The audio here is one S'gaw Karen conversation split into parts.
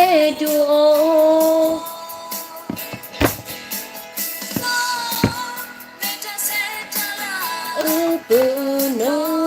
ဒိၣ်အီၤ ပနီၤ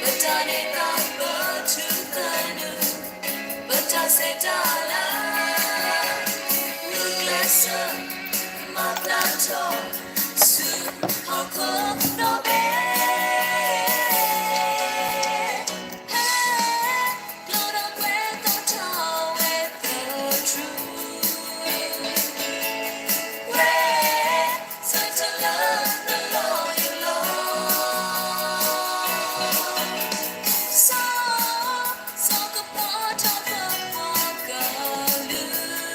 ပတၢ်န့ၢ်သါပထူသနူ ပတၢ်ဆဲးတၢ်လၤ မုၢ်ကျဲးစၢး မၤပျၢ်ထီၣ် ဆူဟီၣ်ခိၣ်ဒီဘ့ၣ် ကျိဒီးကွဲသီထီၣ်ဝဲသထြူး ဝဲ ဆၢထၢၣ်လၢနလီၢ်ယလီၢ် စီၤ စီၤကပီၤထီၣ်ပပှၤကလုာ်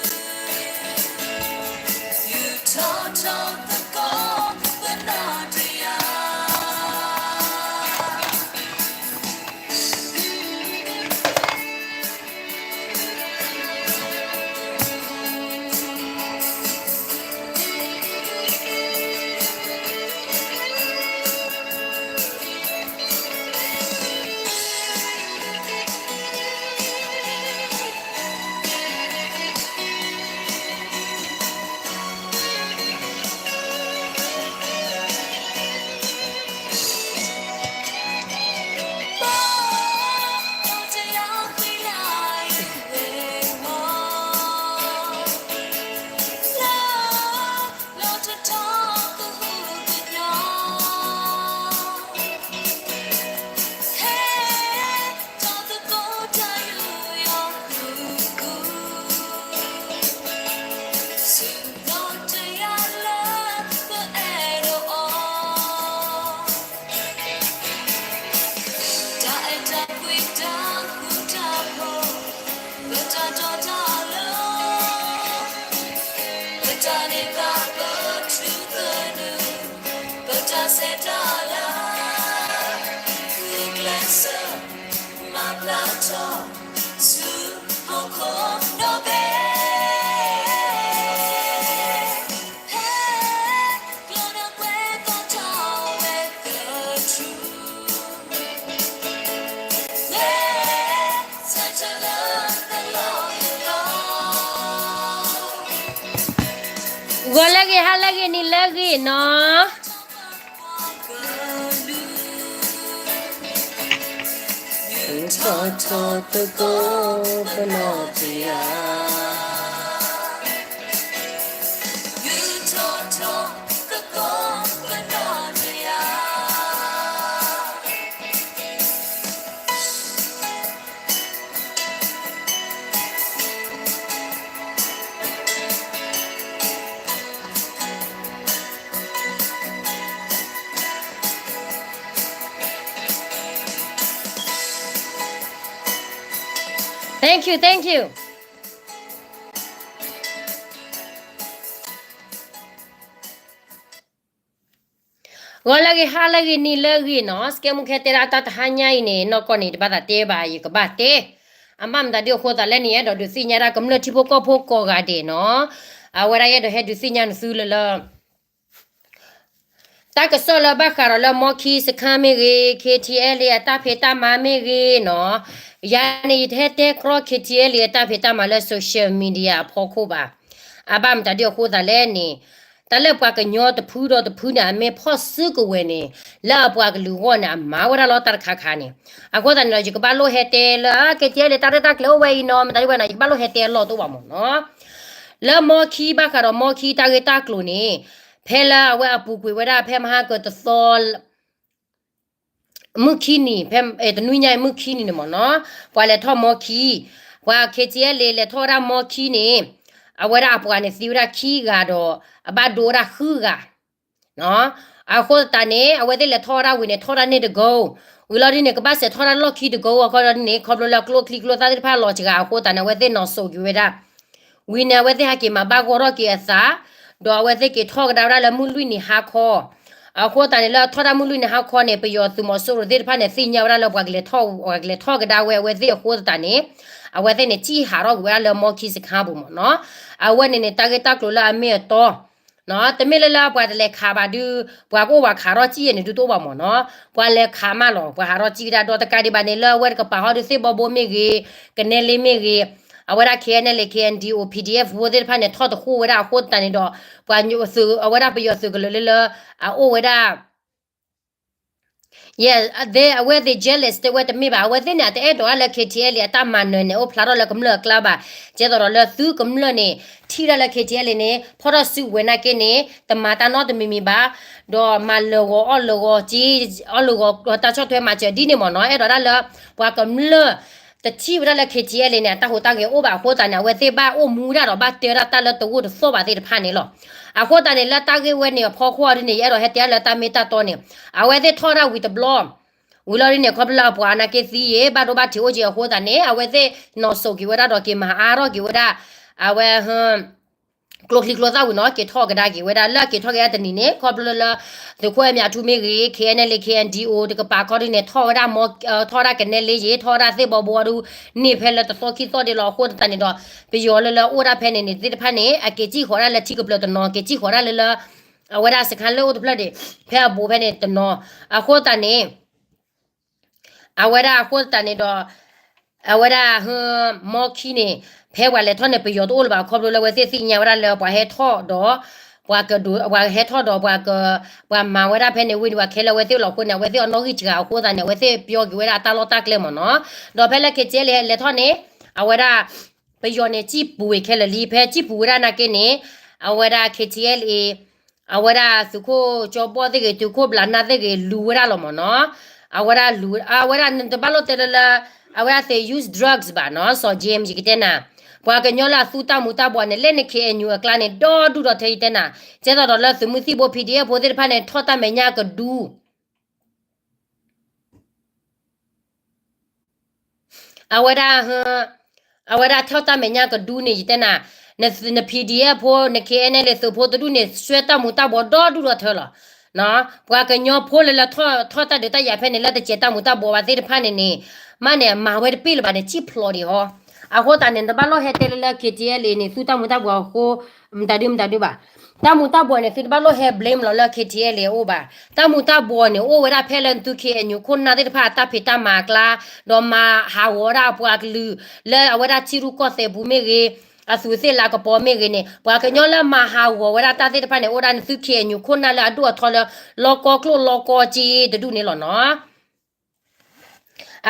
ယူၤထီၣ်ထီၣ်သကိးပနီၢ်တယၢ် တၢ်အဲၣ်တၢ်ကွံ တၢ်ဃူတၢ်ဖိး, ပတၢ်တီတၢ်လိၤ, ပတၢ်န့ၢ်သါပထူသနူ, ပတၢ်ဆဲးတၢ်လၤ, ဂုာ်ကျဲးစၢး မၤပျၢ်ထီၣ် ဆူဟီၣ်ခိၣ်ဒီဘ့ၣ် ဟဲ ကျိဒီးကွဲသီထီၣ်ဝဲသထြူး ဂီၤလၢအဂ့ၤ, ဟါလၢအဂ့ၤ, နံၤလၢအဂ့ၤနီၤ. ထီၣ်ထီၣ်သကိးပနီၢ်တယၢ် Thank you, thank you. ဂီၤလၢအဂ့ၤ, ဟါလၢအဂ့ၤ, နံၤလၢအဂ့ၤနီၤ. စကဲမူခဲတဲဒၣ်အတၢ်တဟါညါအံၤန့ၣ် နီၢ်ကီၢ်န့ၣ် တဘၣ်သးတဲဘၣ်, ယကဘၣ်တဲ. အဘၣ်မတၤဒ်အဃိသးလဲၣ်န့ၣ် ယအဲၣ်ဒိးဒုးသ့ၣ်ညါဒၣ်ကမျၢၢ်ထံဖိကီၢ်ဖိကိးဂၤဒဲးနီၤ. အဝဲဒၣ်ယအဲၣ်ဒိးဟဲဒုးသ့ၣ်ညါနသုလၢလၢ တၢ်ကစီၣ်လၢဘၣ်ဃးဒီးလၢ မီခံစခါမ့ၢ်ဂ့ၤ, K T L A အတၢ်ဖံးတၢ်မၤမ့ၢ်ဂ့ၤနီၤ, ယၤန့ၣ် ယတဟဲတဲကြီ K T L A အတၢ်ဖံးတၢ်မၤလၢ social media အဖီခိၣ်ဘၣ်. အဘၣ်မတၤဒ်အဃိသးလဲၣ်န့ၣ်, တၢ်လၢပှၤကညီတဖုဒီးတဖုန့ၣ် အမ့ၢ်ဖီၣ်စုကဝဲၤန့ၣ်, လၢအပှၤကလုာ်အဂီၢ်န့ၣ် အမၤဝဲဒၣ်လီၤတၢ်တခါခါန့ၣ်. အဃိသတးန့ၣ်ဒီး ယကဘၣ်လိၣ်ဟဲတဲလၢ K T L A တၢ်ရဲၣ်တၢ်ကျဲၤအိၣ်ဝဲအံၤနီၤ, မတၤဒ်ဝဲန့ၣ် ယကဘၣ်လိၣ်ဟဲတဲအလီၢ်တအိၣ်ဘၣ်မ့ၢ်နီၤ. လၢမီခံ ဘၣ်ဃးဒီးမီခံတၢ်ဂ့ၢ်တၢ်ကျိၤန့ၣ်, ဖဲလၢအဝဲအပူၤကွံာ်ဝဲဒၣ် ဖဲမဟါကတသီ မုၢ်ခံနံၤ, ဖဲတနွံညါအံၤ မုၢ်ခံနံၤန့ၣ်မ့ၢ်နီၤ, ပှၤလဲၤထီၣ်မီခံ, ပှၤ K T L A လဲၤထီၣ်ဝဲဒၣ်မီခံန့ၣ်, အဝဲဒၣ်အပှၤန့ၣ်သံဝဲဒၣ်ခံဂၤဒီး အဘၣ်ဒိဝဲဒၣ်ဃုဂၤနီၤ. အဃိသတးန့ၣ် အဝဲသ့ၣ်လဲၤထီၣ်ဝဲဒၣ်ဝံၤန့ၣ် ထီၣ်ဒၣ်န့ၢ်တကိး, ဝံၤလီၤဒ်န့ၣ် ကဘၣ်စဲးထီၣ်ဒၣ်လီၢ်ခံတကိး အခီဒီးန့ၣ် ခီဖျိလၢကျိချံကျိသၣ်သ့ၣ်တဖၣ်လီၤစှၤအဃိသတးန့ၣ် အဝဲသ့ၣ်နီၤစိာ်က့ၤဝဲဒၣ် ဝံၤန့ၣ် အဝဲသ့ၣ်ဟဲက့ၤမၤဘၣ်ဂီၢ်ထီၣ်က့ၤအသး, ဒီးအဝဲသ့ၣ်က့ၤထီၣ်ကဒါဝဲဒၣ်လၢမုၢ်လွံၢ်နံၤဟါခီ, အဃိသတးန့ၣ် လၢထီၣ်ဒၣ်မုၢ်လွံၢ်နံၤဟါခီန့ၣ် ပယီၤသုးမီၤစိရိၤသ့ၣ်တဖၣ်န့ၣ် သ့ၣ်ညါဝဲဒၣ်လၢပှၤကလဲၤထီၣ် ပှၤကလဲၤထီၣ်ကဒါဝဲအဝဲသ့ၣ်အဃိသတးန့ၣ် အဝဲသ့ၣ်န့ၣ် ကံၣ်ဟးထီၣ်ကွံာ်ဝဲဒၣ်လၢမီခံစခါပူၤမ့ၢ်နီၤ, အဝဲန့ၣ်န့ၣ် တၢ်ဂ့ၢ်တၢ်ကျိၤလၢအမ့ၢ်အတီ တမ့ၢ်လၢလၢပှၤတလဲၤခးဘၣ်ဒုး ပှၤကအိၣ်ဝဲခးထီၣ်ကံၣ်ယဲၢ်န့ၣ် ဒုးတအိၣ်ဘၣ်မ့ၢ်နီၤ, ပှၤလဲၤခးမးလီၤ ပှၤဟးထီၣ်ကံၣ်ဝဲဒၣ် ဒီးတကးဒံးဘၣ်န့ၣ် လၢအဝဲတကပၤဟီဒုးသ့ၣ်ဘီဘိမ့ၢ်ဂ့ၤ, ကနဲလ့မ့ၢ်ဂ့ၤ, အဝဲဒၣ် K N L A K N D O P D F ဖိသ့ၣ်တဖၣ်န့ၣ် ထီၣ်တဃိဝဲဒၣ်အဃိသတးန့ၣ်ဒီး ပှၤသုး အဝဲဒၣ်ပယီၤသုးကလၢၤလၢလၢ အအိၣ်ဝဲဒၣ် ယဲ အဝဲသ့ၣ် jealous တဲဝဲတမ့ၢ်ဘၣ်, အဝဲသ့ၣ်န့ၣ် အတအဲၣ်ဒိးဒၣ်လၢ K T L A အတၢ်မၤနၢၤန့ၣ် အိၣ်ဖျါထီၣ်လၢကမျၢၢ်အကျါဘၣ်, ကဲသိးဒီးလၢသုကမျၢၢ်န့ၣ် ထံၣ်ဒၣ်လၢ K T L A န့ၣ် ဖီၣ်ထီၣ်စုကဝဲၤနာ်က့န့ၣ် တမၤတၢ်နီတမံၤမံၤဘၣ်, ဒီးမၤလၢာ်ဂီၤအီၣ်လၢာ်ဂီၤက့, အီၣ်လၢာ်ဂီၤတၢ်ဆီၣ်ထွဲမၤစၢၤဒ်န့ၣ်မ့ၢ်နီၤ, အဲၣ်ဒိးဒၣ်လၢ ပှၤကမျၢၢ် တထံၣ်ဝဲဒၣ်လၢ K T L A န့ၣ် အတၢ်ဟူးတၢ်ဂဲၤအိၣ်ဘၣ်အဃိသတးန့ၣ် အဝဲသ့ၣ်ဘၣ်အိၣ်မူဒၣ်ဒီးဘၣ်တဲဝဲဒၣ်တၢ်လၢတဂိၢ်တသီၣ်ဘၣ်သ့ၣ်တဖၣ်န့ၣ်လီၤ. အဃိသတးန့ၣ် လၢတၢ်ဂ့ၢ်ဝဲန့ၣ်အဖီခိၣ်အီၤဒ်န့ၣ် ယအဲၣ်ဒိးဟဲတဲလၢတၢ်မ့ၢ်တၢ်တီန့ၣ် အဝဲသ့ၣ်ထီၣ်ဒၣ်ဝံၤတဘျီ ဝံၤလီၤဒ်န့ၣ် ခီဖျိလၢအပှၤနာ်က့သံယ့ၣ် ဘၣ်ဒိဘၣ်ထံးအိၣ်က့ၤအဃိသတးန့ၣ် အဝဲသ့ၣ်နီၤစိာ်က့ၤဝဲဒၣ်ဒီးက့ၤမၤအါထီၣ်က့ၤဝဲဒၣ် အဝဲ ကျိချံကျိသၣ်ဝံၤနီၤ က့ၤထီၣ်ကဒါက့ၤဝဲဒၣ် လၢအက့ၤထီၣ်က့ၤအတနံၤန့ၣ် ခီဖျိလၢ သုးခိၣ်အဲၣ်မၠးထူမ့ၢ်ဂ့ၤ K N L A K N D O တကပၤခီဒ်န့ၣ် ထီၣ်ဝဲဒၣ် ထီၣ်ဝဲဒၣ်ကနဲလ့ယ့ၣ် ထီၣ်ဝဲဒၣ်သ့ၣ်ဘီဘိအီၤဒုး န့ၢ်ဖဲလၢတသီခံသီဒ်လီၤအဃိသတးန့ၣ်ဒီး ပယီၤလၢလၢအိၣ်ဒၣ်ဖဲန့ၣ်န့ၣ်သ့ၣ်တဖၣ်န့ၣ် အက့ၤစံၣ်ဃီၤဒၣ်လၢထံကပျၢၤတနီၤ က့ၤစံၣ်ဃီၤဒၣ်လၢလၢ အဝဲဒၣ်စခါလၢအိၣ်တဖျၢၣ်ဒံး ဖဲအဘူးဖဲန့ၣ်တနီၤ အဃိသတးန့ၣ် အဝဲဒၣ်အဃိသတးန့ၣ်ဒီး အဝဲဒၣ် မီခံန့ၣ် ဖဲပှၤလဲၤထီၣ်န့ၣ် ပယီၤတအိၣ်လၢၤဘၣ် ခီဖျိလၢအဝဲသ့ၣ်သ့ၣ်ညါဝဲဒၣ်လၢပှၤဟဲထီၣ်ဒီး ပှၤကဒိး ပှၤဟဲထီၣ်ဒီးပှၤက ပှၤမၤဝဲဒၣ်ဖဲန့ၣ်ဝံၤန့ၣ် ပှၤခဲလၢာ်အဝဲသ့ၣ်လီၤအဃိန့ၣ် အဝဲသ့ၣ်အနီၣ်ဂံၢ်စှၤအဃိသတးန့ၣ် အဝဲသ့ၣ်ပျီက့ၤဝဲဒၣ်အတၢ်လီၢ်တၢ်ကျဲမ့ၢ်နီၤ. ဒီးဖဲလၢ K T L A လဲၤထီၣ်န့ၣ် အဝဲဒၣ် ပယီၤန့ၣ် စံၣ်ပူၤဝံၤခဲလၢာ်လံ ဖဲစံၣ်ပူၤဝဲဒၣ်နာ်က့န့ၣ် အဝဲဒၣ် K T L A အဝဲဒၣ်သုးခိၣ်ကၠီဘီၣ်သ့ၣ်ဂ့ၤ သုးခိၣ်ဘျးနၢ်သ့ၣ်ဂ့ၤ လူၤဝဲဒၣ်လီၤမ့ၢ်နီၤ. အဝဲဒၣ်လူၤ အဝဲဒၣ်နတဘၣ်လိၣ်တဲလၢလၢ အဝဲဒၣ်သုး use drugs ဘၣ်နီၤ စီၤ James ယကတဲနၤ ပှၤကညီလၢအသူတၢ်မူၤတၢ်ဘှီးန့ၣ် လဲၣ်န့ၣ် K N U အကျါန့ၣ် ဒီဒူၣ်ဒီထၢယတဲနၤ ကဲသိးဒီးလၢသုးမုၢ်သံၣ်ဘိ P D F ဖိသ့ၣ်တဖၣ်န့ၣ် ထီၣ်တၢ်မဲာ်ညါကဒူ အဝဲဒၣ် အဝဲဒၣ်ထီၣ်တၢ်မဲာ်ညါကဒူန့ၣ် ယတဲနၤ န P D F ဖိ န K N L A သုးဖိတဒူၣ်န့ၣ် ဆွဲတၢ်မူၤတၢ်ဘှီးဒီဒူၣ်ဒီထၢလီၤ. ပှၤကညီဖိလၢလၢထီၣ်တၢ်ဒုးတၢ်ယၤဖဲန့ၣ် လၢတစဲးတၢ်မူၤတၢ်ဘှီးဘၣ်သ့ၣ်တဖၣ်န့ၣ်န့ၣ် မ့ၢ်န့ၣ် မၤဝဲတပ့ၢ်လၢၤဘၣ်န့ၣ် စံၣ်ဖျိးဒံးဟီ. အဃိသတးန့ၣ် တဘၣ်လိၣ်ဟဲတဲလၢလၢ K T L A န့ၣ် သူတၢ်မူၤတၢ်ဘှီးအဃိ မတၤဒုမတၤဒုဘၣ် တၢ်မူၤတၢ်ဘှီးန့ၣ် သုတဘၣ်လိၣ်ဟဲ blame လီၤလၢ K T L A အအိၣ်ဘၣ်. တၢ်မူၤတၢ်ဘှီးန့ၣ် အိၣ်ဝဲဒၣ်ဖဲလၢသုး K N U ခိၣ်နၢ်သ့ၣ်တဖၣ်အတၢ်ဖံးတၢ်မၤအကျါ ဒီးမၤဟးဂီၤဝဲဒၣ်အပှၤကလုာ် လၢအဝဲဒၣ်ထံရူၢ်ကီၢ်သဲးပူၤမ့ၢ်ဂ့ၤ အသူးသ့ၣ်လၤကပီၤမ့ၢ်ဂ့ၤန့ၣ် ပှၤကညီလၢမၤဟးဂီၤဝဲဒၣ်တၢ်သ့ၣ်တဖၣ်န့ၣ် အိၣ်ဒၣ်န့ၣ်သုး K N U ခိၣ်နၢ်လၢအဒိၣ်အထီလၢ လီၢ်ကီၢ်ကျိၣ်လီၢ်ကီၢ်စ့တဒူၣ်န့ၣ်လီၤနီၤ.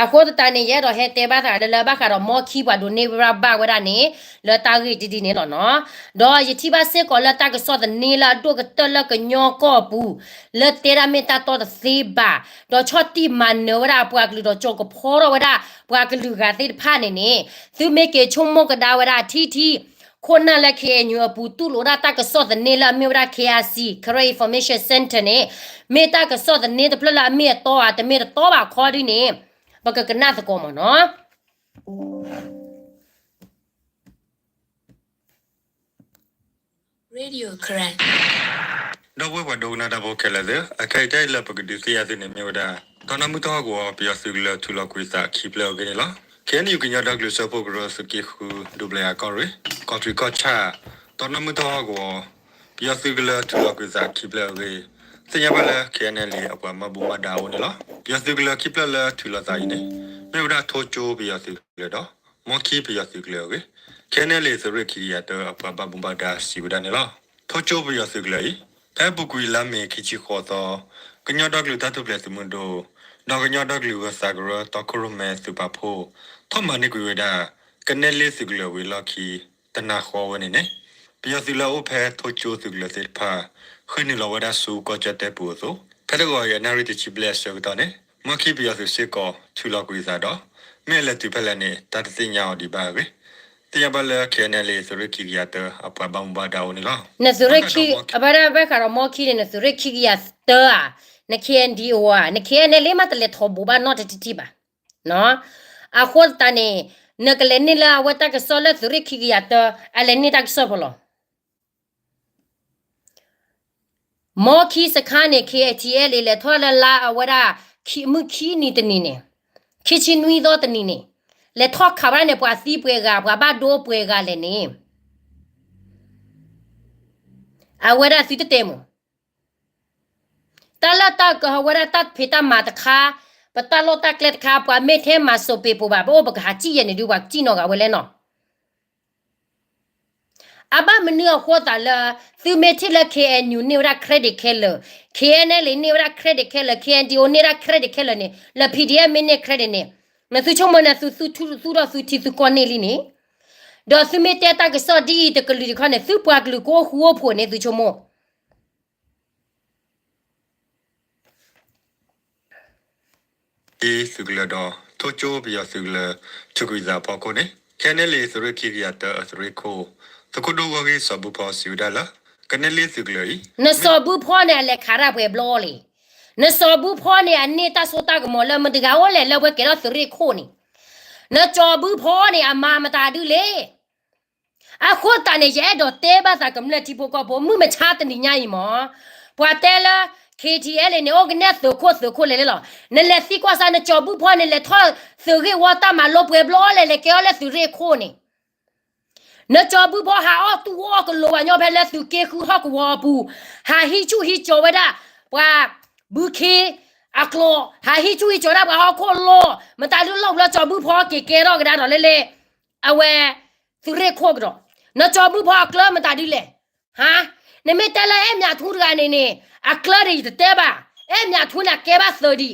အဃိသတးန့ၣ် ယအဲၣ်ဒိးဟဲတဲဘၣ်သးလၢလၢဘၣ်ဃးဒီး မီခံပှၤဒိးန့ၢ်ဘၣ်ဘၣ်ဝဲဒၣ်န့ၣ် လၢတၢ်ဂ့ၢ်တဒ်န့ၣ်လီၤနီၤ. ဒီးယထံၣ်ဘၣ်စ့ၢ်ကီးလၢတၢ်ကစီၣ်သန့လၢအဒိၣ်ကတၢၢ်လၢကညီကီၢ်ပူၤ လၢတဲဒၣ်မ့ၢ်တၢ်တီတသ့ဘၣ် ဒီးဆီၣ်တံၢ်မၤနၢၤဝဲဒၣ်အပှၤကလုာ်ဒီးကၠီၤကဖီထီၣ်ဝဲဒၣ်ပှၤကလုာ်ဂၤသ့ၣ်တဖၣ်န့ၣ်န့ၣ် သုမ့ၢ်က့ၤဆိကမိၣ်ကဒါဝဲဒၣ်ထံထံ ခိၣ်နၢ်လၢ K N U အပူၤတူၢ်လိာ်ဒၣ်တၢ်ကစီၣ်သန့လၢအမ့ၢ်ဝဲဒၣ် K I C Karen Information Center န့ၣ် မ့ၢ်တၢ်ကစီၣ်သန့တဖျၢၣ်လၢအမ့ၢ်အတီဧါ တမ့ၢ်တတီဘၣ်ခီဒ်န့ၣ် ပကကနၣ်သကိးမ့ၢ်နီၤ. ဒီပုၢ်ဝဲၢ်ပှၤဒိကနၣ်တၢ်ဖိခဲလၢာ်သ့ၣ် အခဲအံၤတၢ်အံၤလၢပကဒုးသ့ၣ်ညါသုန့ၣ်မ့ၢ်ဝဲဒၣ် တီနၢ်မုၢ်ထီၣ်ဟီၣ်ကဝီၤ ပယီၤသုးကလၢၤထုးလီၤကွံာ်သးခံဖျၢၣ်အဂ့ၢ်န့ၣ်လီၤ. K N U ကညီဒီကလုာ်စၢဖှိၣ်ကရၢသုးက့ဃု ဒူပျဲၢ်အကီၢ်ရ့ၣ် ကီၢ်ထွံၣ်ကီၢ်ဆၣ် တီနၢ်မုၢ်ထီၣ်ဟီၣ်ကဝီၤ ပယီၤသုးကလၢၤထုးလီၤကွံာ်သးခံဖျၢၣ်အဂ့ၢ် သ့ၣ်ညါဘၣ်လၢ K N L A အပှၤဘၣ်မူဘၣ်ဒါအအိၣ်န့ၣ်လီၤ. ပယီၤသုးကလၢၤခံဖျၢၣ်လၢထုးလီၤသးအံၤန့ၣ် မ့ၢ်ဝဲဒၣ်ထိကၠိပယီၤသုးကလၢၤဒီး မီခံပယီၤသုးကလၢၤအဂ့ၢ် K N L A သုးရ့ၣ်ခံကယၤတၢအပှၤဘၣ်မူဘၣ်ဒါစံးဝဲဒၣ်န့ၣ်လီၤ. ထိကၠိပယီၤသုးကလၢၤအံၤ ဖဲအပူၤကွံာ်လါမ့ၤခံဆံဃိးသီ ကညီဒီကလုာ်တၢ်ထူၣ်ဖျဲးသုးမုၢ်ဒိၣ် ဒီးကညီဒီကလုာ်ဂၢၤသးကရၢတီခိၣ်ရိၣ်မဲသုးပာ်ဖှိၣ် ထီၣ်မၤန့ၢ်ကွံာ်ဝဲဒၣ် ကနဲလ့သုးကလၢၤဝံၤလီၢ်ခံ တနၤဃီဝဲန့ၣ်န့ၣ် ပယီၤသုးလၢအအိၣ်ဖဲထိကၠိသုးကလၢၤသ့ၣ်တဖၣ် ဃ့ၢ်နုာ်လီၤဝဲဒၣ်ဆူကီၢ်ကၠီၣ်တဲၣ်ပူၤအသိး ဖဲတဂီၤအံၤအနၣ်ရံၣ်တဆံဘျဲၣ်အဆၢကတီၢ်န့ၣ် မီခံပယီၤသုးစ့ၢ်ကီးထုးလီၤကွံာ်သးဒီး မ့ၢ်အလဲၤတုၤဖဲလဲၣ်န့ၣ် တၢ်တသ့ၣ်ညါအီၤဒံးဘၣ်အဂ့ၢ် သ့ၣ်ညါဘၣ်လၢ ခဲအံၤန့ၣ်လံ သုးရ့ၣ်ခံကယၤတၢ အပှၤဘၣ်မူဘၣ်ဒါအိၣ်န့ၣ်လီၤ. နသုးရ့ၣ်ခံ, အဝဲဒၣ်ဘၣ်ဃးဒီးမီခံန့ၣ် နသုးရ့ၣ်ခံကယၤတၢဧါ, န K N D O ဧါ, န K N L A မးတလဲၤထီၣ်ဘူးဘၣ်နီတထံၣ်ထံၣ်ဘၣ်. အဃိသတးန့ၣ် နကလဲၤန့ၢ်လၢအဝဲတၢ်ကစီၣ်လၢသုးရ့ၣ်ခံကယၤတၢ အလဲၤန့ၢ်တၢ်ကစီၣ်ဖိလီၤ. မီခံစခါန့ၣ် K T L A လဲၤထီၣ်လၢလါအဝဲဒၣ် မုၢ်ခံနံၤတနံၤန့ၣ်, ခံဆံနွံသီတနံၤန့ၣ်, လဲၤထီၣ်ခးဝဲဒၣ်န့ၣ် ပှၤသံပှဲၤဂၤ ပှၤဘၣ်ဒိပှဲၤဂၤလဲၣ်န့ၣ် အဝဲဒၣ်သုတတဲမုၢ် တၢ်လၢတၢ်ကဝဲဒၣ်တၢ်ဖံးတၢ်မၤတခါ, ပတၢ်လီၢ်တၢ်ကျဲတခါ ပှၤမ့ၢ်ထဲမၤစိးပ့ၤပိာ်ဘၣ် ပအိၣ်ပကဟးစံၣ်ယဲၢ်န့ၣ်ဒုး ပှၤစံၣ်နီၢ်ဂၤဝဲလဲၣ်နီၤ. အဘၣ်မနုၤအဃိသးလၢ သုမ့ၢ်ထံၣ်လၢ K N U န့ၢ်ဝဲဒၣ် credit ခဲလၢာ်, K N L A န့ၢ်ဝဲဒၣ် credit ခဲလၢာ်, K N D O န့ၢ်ဒၣ် credit ခဲလၢာ်န့ၣ် လၢ P D F မ့ၢ်န့ၢ် credit န့ၣ်, နသုဆိကမိၣ်န့ၣ် သုသူထူၣ်သုဒီးသုထံသုကီၢ်န့ၢ်လံန့ၣ်, ဒီးသုမ့ၢ်တဲတၢ်ကစီၣ်ဒ်အံၤတကလုာ်တခီန့ၣ် သုပှၤကလုာ်ကအိၣ်ဃူအိၣ်ဖိးန့ၣ် သုဆိကမိၣ် သုးကလၢၤဒီး ထိၣ်ကၠိပယီၤသုးကလၢၤ ထုးကွံာ်သးအဖီခိၣ်န့ၣ် ခဲန့ၣ်လံ သုးရ့ၣ်ခံကယၤတၢအသုးရ့ၣ်ခိၣ် သုးခိၣ်ဒိၣ်ဂီၢ်ဂ့ၢ်စီၤဘူၣ်ဖီစံးဝဲဒၣ်လၢ ကန့ၢ်လံသုးကလၢၤအံၤ နစီၤဘူၣ်ဖီန့ၣ် အလဲၤခးတၢ်ပှဲၤဘျီလံ. နစီၤဘူၣ်ဖီန့ၣ် အန့ၢ်တၢ်စိတၢ်ကမီၤလၢမတၤတဂၤအိၣ်လဲၣ်လၢဝဲကဲထီၣ်သုးရ့ၣ်ခိၣ်န့ၣ်, နစီၤဘူၣ်ဖီန့ၣ် အမၤမတၤဒုလဲၣ်. အဃိသတးန့ၣ် ယအဲၣ်ဒိးတဲဘၣ်သးကမျၢၢ်ထံဖိကီၢ်ဖိ မုၢ်မဆါတနံၤညါအံၤမ့ၢ် ပှၤတဲလၢ K T L A န့ၣ် အိၣ်ကနဲၣ်သုးခိၣ်သုးခိၣ်လဲၣ်လဲၣ်လီၤ. နလဲၤသံကွၢ်စၢ် နစီၤဘူၣ်ဖီန့ၣ် လဲၤထီၣ်သုးဂ့ၢ်ဝီတၢ်မၤလိပှဲၤဘျီလဲၣ် လဲၤကဲထီၣ်လၢသုးရ့ၣ်ခိၣ်န့ၣ်, နစီၤဘူၣ်ဖီဟးအီၣ်တူၢ်အီၣ်ကလိၤဘၣ်ညီဖဲလၢသုးက့ဃုဟီၣ်ကဝီၤအပူၤ, ဟးဟံးဆူၣ်ဟံးကၠီၤဝဲဒၣ် ပှၤဘုခ့အကျိာ်, ဟးဟံးဆူၣ်ဟံးကၠီၤဒၣ်ပှၤဟီၣ်ခိၣ်လိၤ, မတၤဒုလီၢ်ဘျီစီၤဘူၣ်ဖီက့ၤကဲထီၣ်ကဒါဒီးလၢလၢ အဝဲ သုးရ့ၣ်ခိၣ်ကဒီး, နစီၤဘူၣ်ဖီအကျၢၤမတၤဒုလဲၣ်. ဟါ, နမ့ၢ်တဲလၢအဲၣ်မၠးထူတဂၤန့ၣ်န့ၣ် အကျၢၤဒ်ယတတဲဘၣ်, အဲၣ်မၠးထူန့ၣ် အကဲဘၣ်သုးဒံး,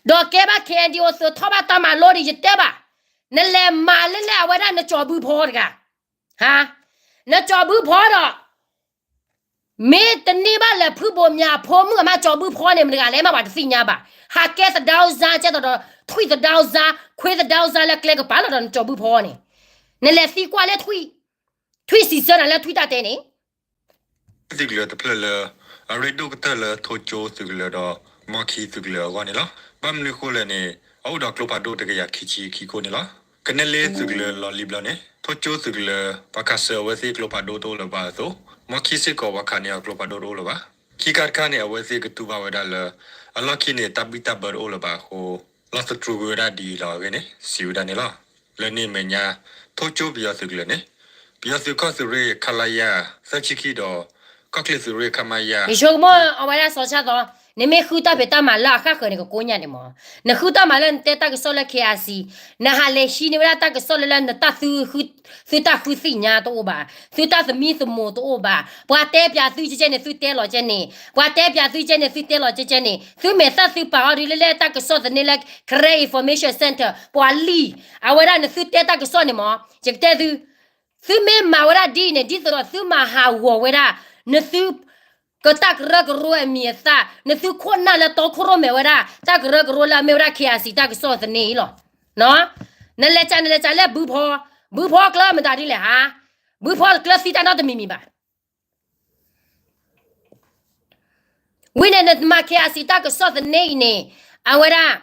ဒီးကဲဘၣ် K N D O သုးထီၣ်ဘၣ်တၢ်မၤလိဒ်ယတဲဘၣ်, နလဲၤမၤလၢလၢအဝဲဒၣ်နစီၤဘူၣ်ဖီတဂၤ, ဟါ, နစီၤဘူၣ်ဖီဒီး မ့ၢ်တန့ၢ်ဘၣ်လၢဖုဘိးမၠးဖိမုၣ်အမါစီၤဘူၣ်ဖီန့ၣ် မတၤတဂၤလဲၣ်မးပှၤတသ့ၣ်ညါဘၣ်, ဟးကဲသဒၣ်စါ ကဲသိးဒီး ထွံၣ်သဒၣ်စါ ခွ့သဒၣ်စါလၢကျဲကပၤလီၤဒီး နစီၤဘူၣ်ဖီန့ၣ်, နလဲၤသံကွၢ်လၢ ထွံၣ်စံးဆၢနၤလၢထွံၣ်တၢ်တဲန့ၣ် သုးကလၢၤတဖျၢၣ်လၢ အရ့ဒိၣ်ကတၢၢ်လၢထိၣ်ကၠိသုးကလၢၤဒီး မီခံသုးကလၢၤအဂီၢ်န့ၣ်လီၤ. ဘၣ်မနုၤဃိလဲၣ်န့ၣ် အအိၣ်ဒီးကျိဖးဒိၣ်တကယၤခံဆံခံခိၣ်န့ၣ်လီၤ. ကနဲၣ်လံသုးကလၢၤလီၤလံဘျီန့ၣ် ထိၣ်ကၠိသုးကလၢၤ ပှၤခးစၢၤအဝဲသ့ၣ်ကျိဖးဒိၣ်တအိၣ်လၢၤဘၣ်အသိး မီခံစ့ၢ်ကီးပှၤခးန့ၢ်အီၤကျိဖးဒိၣ်တအိၣ်လၢၤဘၣ်. ခံခါတခါန့ၣ် အဝဲသ့ၣ်ကတူၢ်ဘၣ်ဝဲဒၣ်လၢ အလီၢ်ခံန့ၣ် တၢ်ဘံၣ်တၢ်ဘၢတအိၣ်လၢၤဘၣ်အဃိ လီၢ်သတြူးကွံာ်ဝဲဒၣ်ဒ်အံၤလီၤအဂ့ၢ်န့ၣ် စံးဝဲဒၣ်န့ၣ်လီၤ. လၢန့ၣ်အမဲာ်ညါ ထိၣ်ကၠိပယီၤသုးကလၢၤန့ၣ် ပယီၤသုးကီၢ်သုးရ့ၣ် ခလရ သၢဆံခံဒီး ကီၢ်ချၢသုးရ့ၣ် ခမရ ယဆိကမိၣ်အဝဲဒၣ်စီၤဆၣ်သီ နမ့ၢ်ဃုတၢ်ဖံးတၢ်မၤလၢအဃၣ်ဃၢၤန့ၣ် ကကိးညါန့ၣ်မး, နဃုတၢ်မၤလၢနတဲတၢ်ကစီၣ်လၢ K I C နဟးလဲၤဟံးန့ၢ်ဝဲဒၣ်တၢ်ကစီၣ်လၢလၢနတၢ်သု သုတၢ်ဃုသ့ၣ်ညါတအိၣ်ဘၣ်, သုတၢ်သမံသမိးတအိၣ်ဘၣ်, ပှၤတဲပၠးသုကဲကဲန့ၣ် သုတဲလီၤကဲန့ၣ်, ပှၤတဲပၠးသုကဲန့ၣ် သုတဲလီၤကဲကဲန့ၣ်, သုမဲာ်သၣ်သုပာ်အီၤဒ်လၢလၢတၢ်ကစီၣ်သန့လၢ Karen Information Center ပှၤလံၢ်, အဝဲဒၣ်နသုတဲတၢ်ကစီၣ်န့ၣ်မး, ယကတဲသု သုမ့ၢ်မၤဝဲဒၣ်ဒ်အံၤန့ၣ် ဒ်သိးဒီးသုမၤဟးဂီၤဝဲဒၣ် နသု ကတၢ်ကရၢကရိအမံၤအသၣ်, နသုခိၣ်နၢ်လၢတီခိၣ်ရိၣ်မဲာ်ဝဲဒၣ် တၢ်ကရၢကရိလၢအမ့ၢ်ဝဲဒၣ် K I C တၢ်ကစီၣ်သန့အံၤလီၤ. နလဲၤကး နလဲၤကးလၢဘုဖီ, ဘုဖီကျၢၤမတၤဒ်လဲၣ်ဧါ, ဘုဖီကျၢၤသံတၢ်နီတမံၤမံၤဘၣ်. ဝံၤန့ၣ်နမၤ K I C တၢ်ကစီၣ်သန့အံၤန့ၣ် အဝဲဒၣ်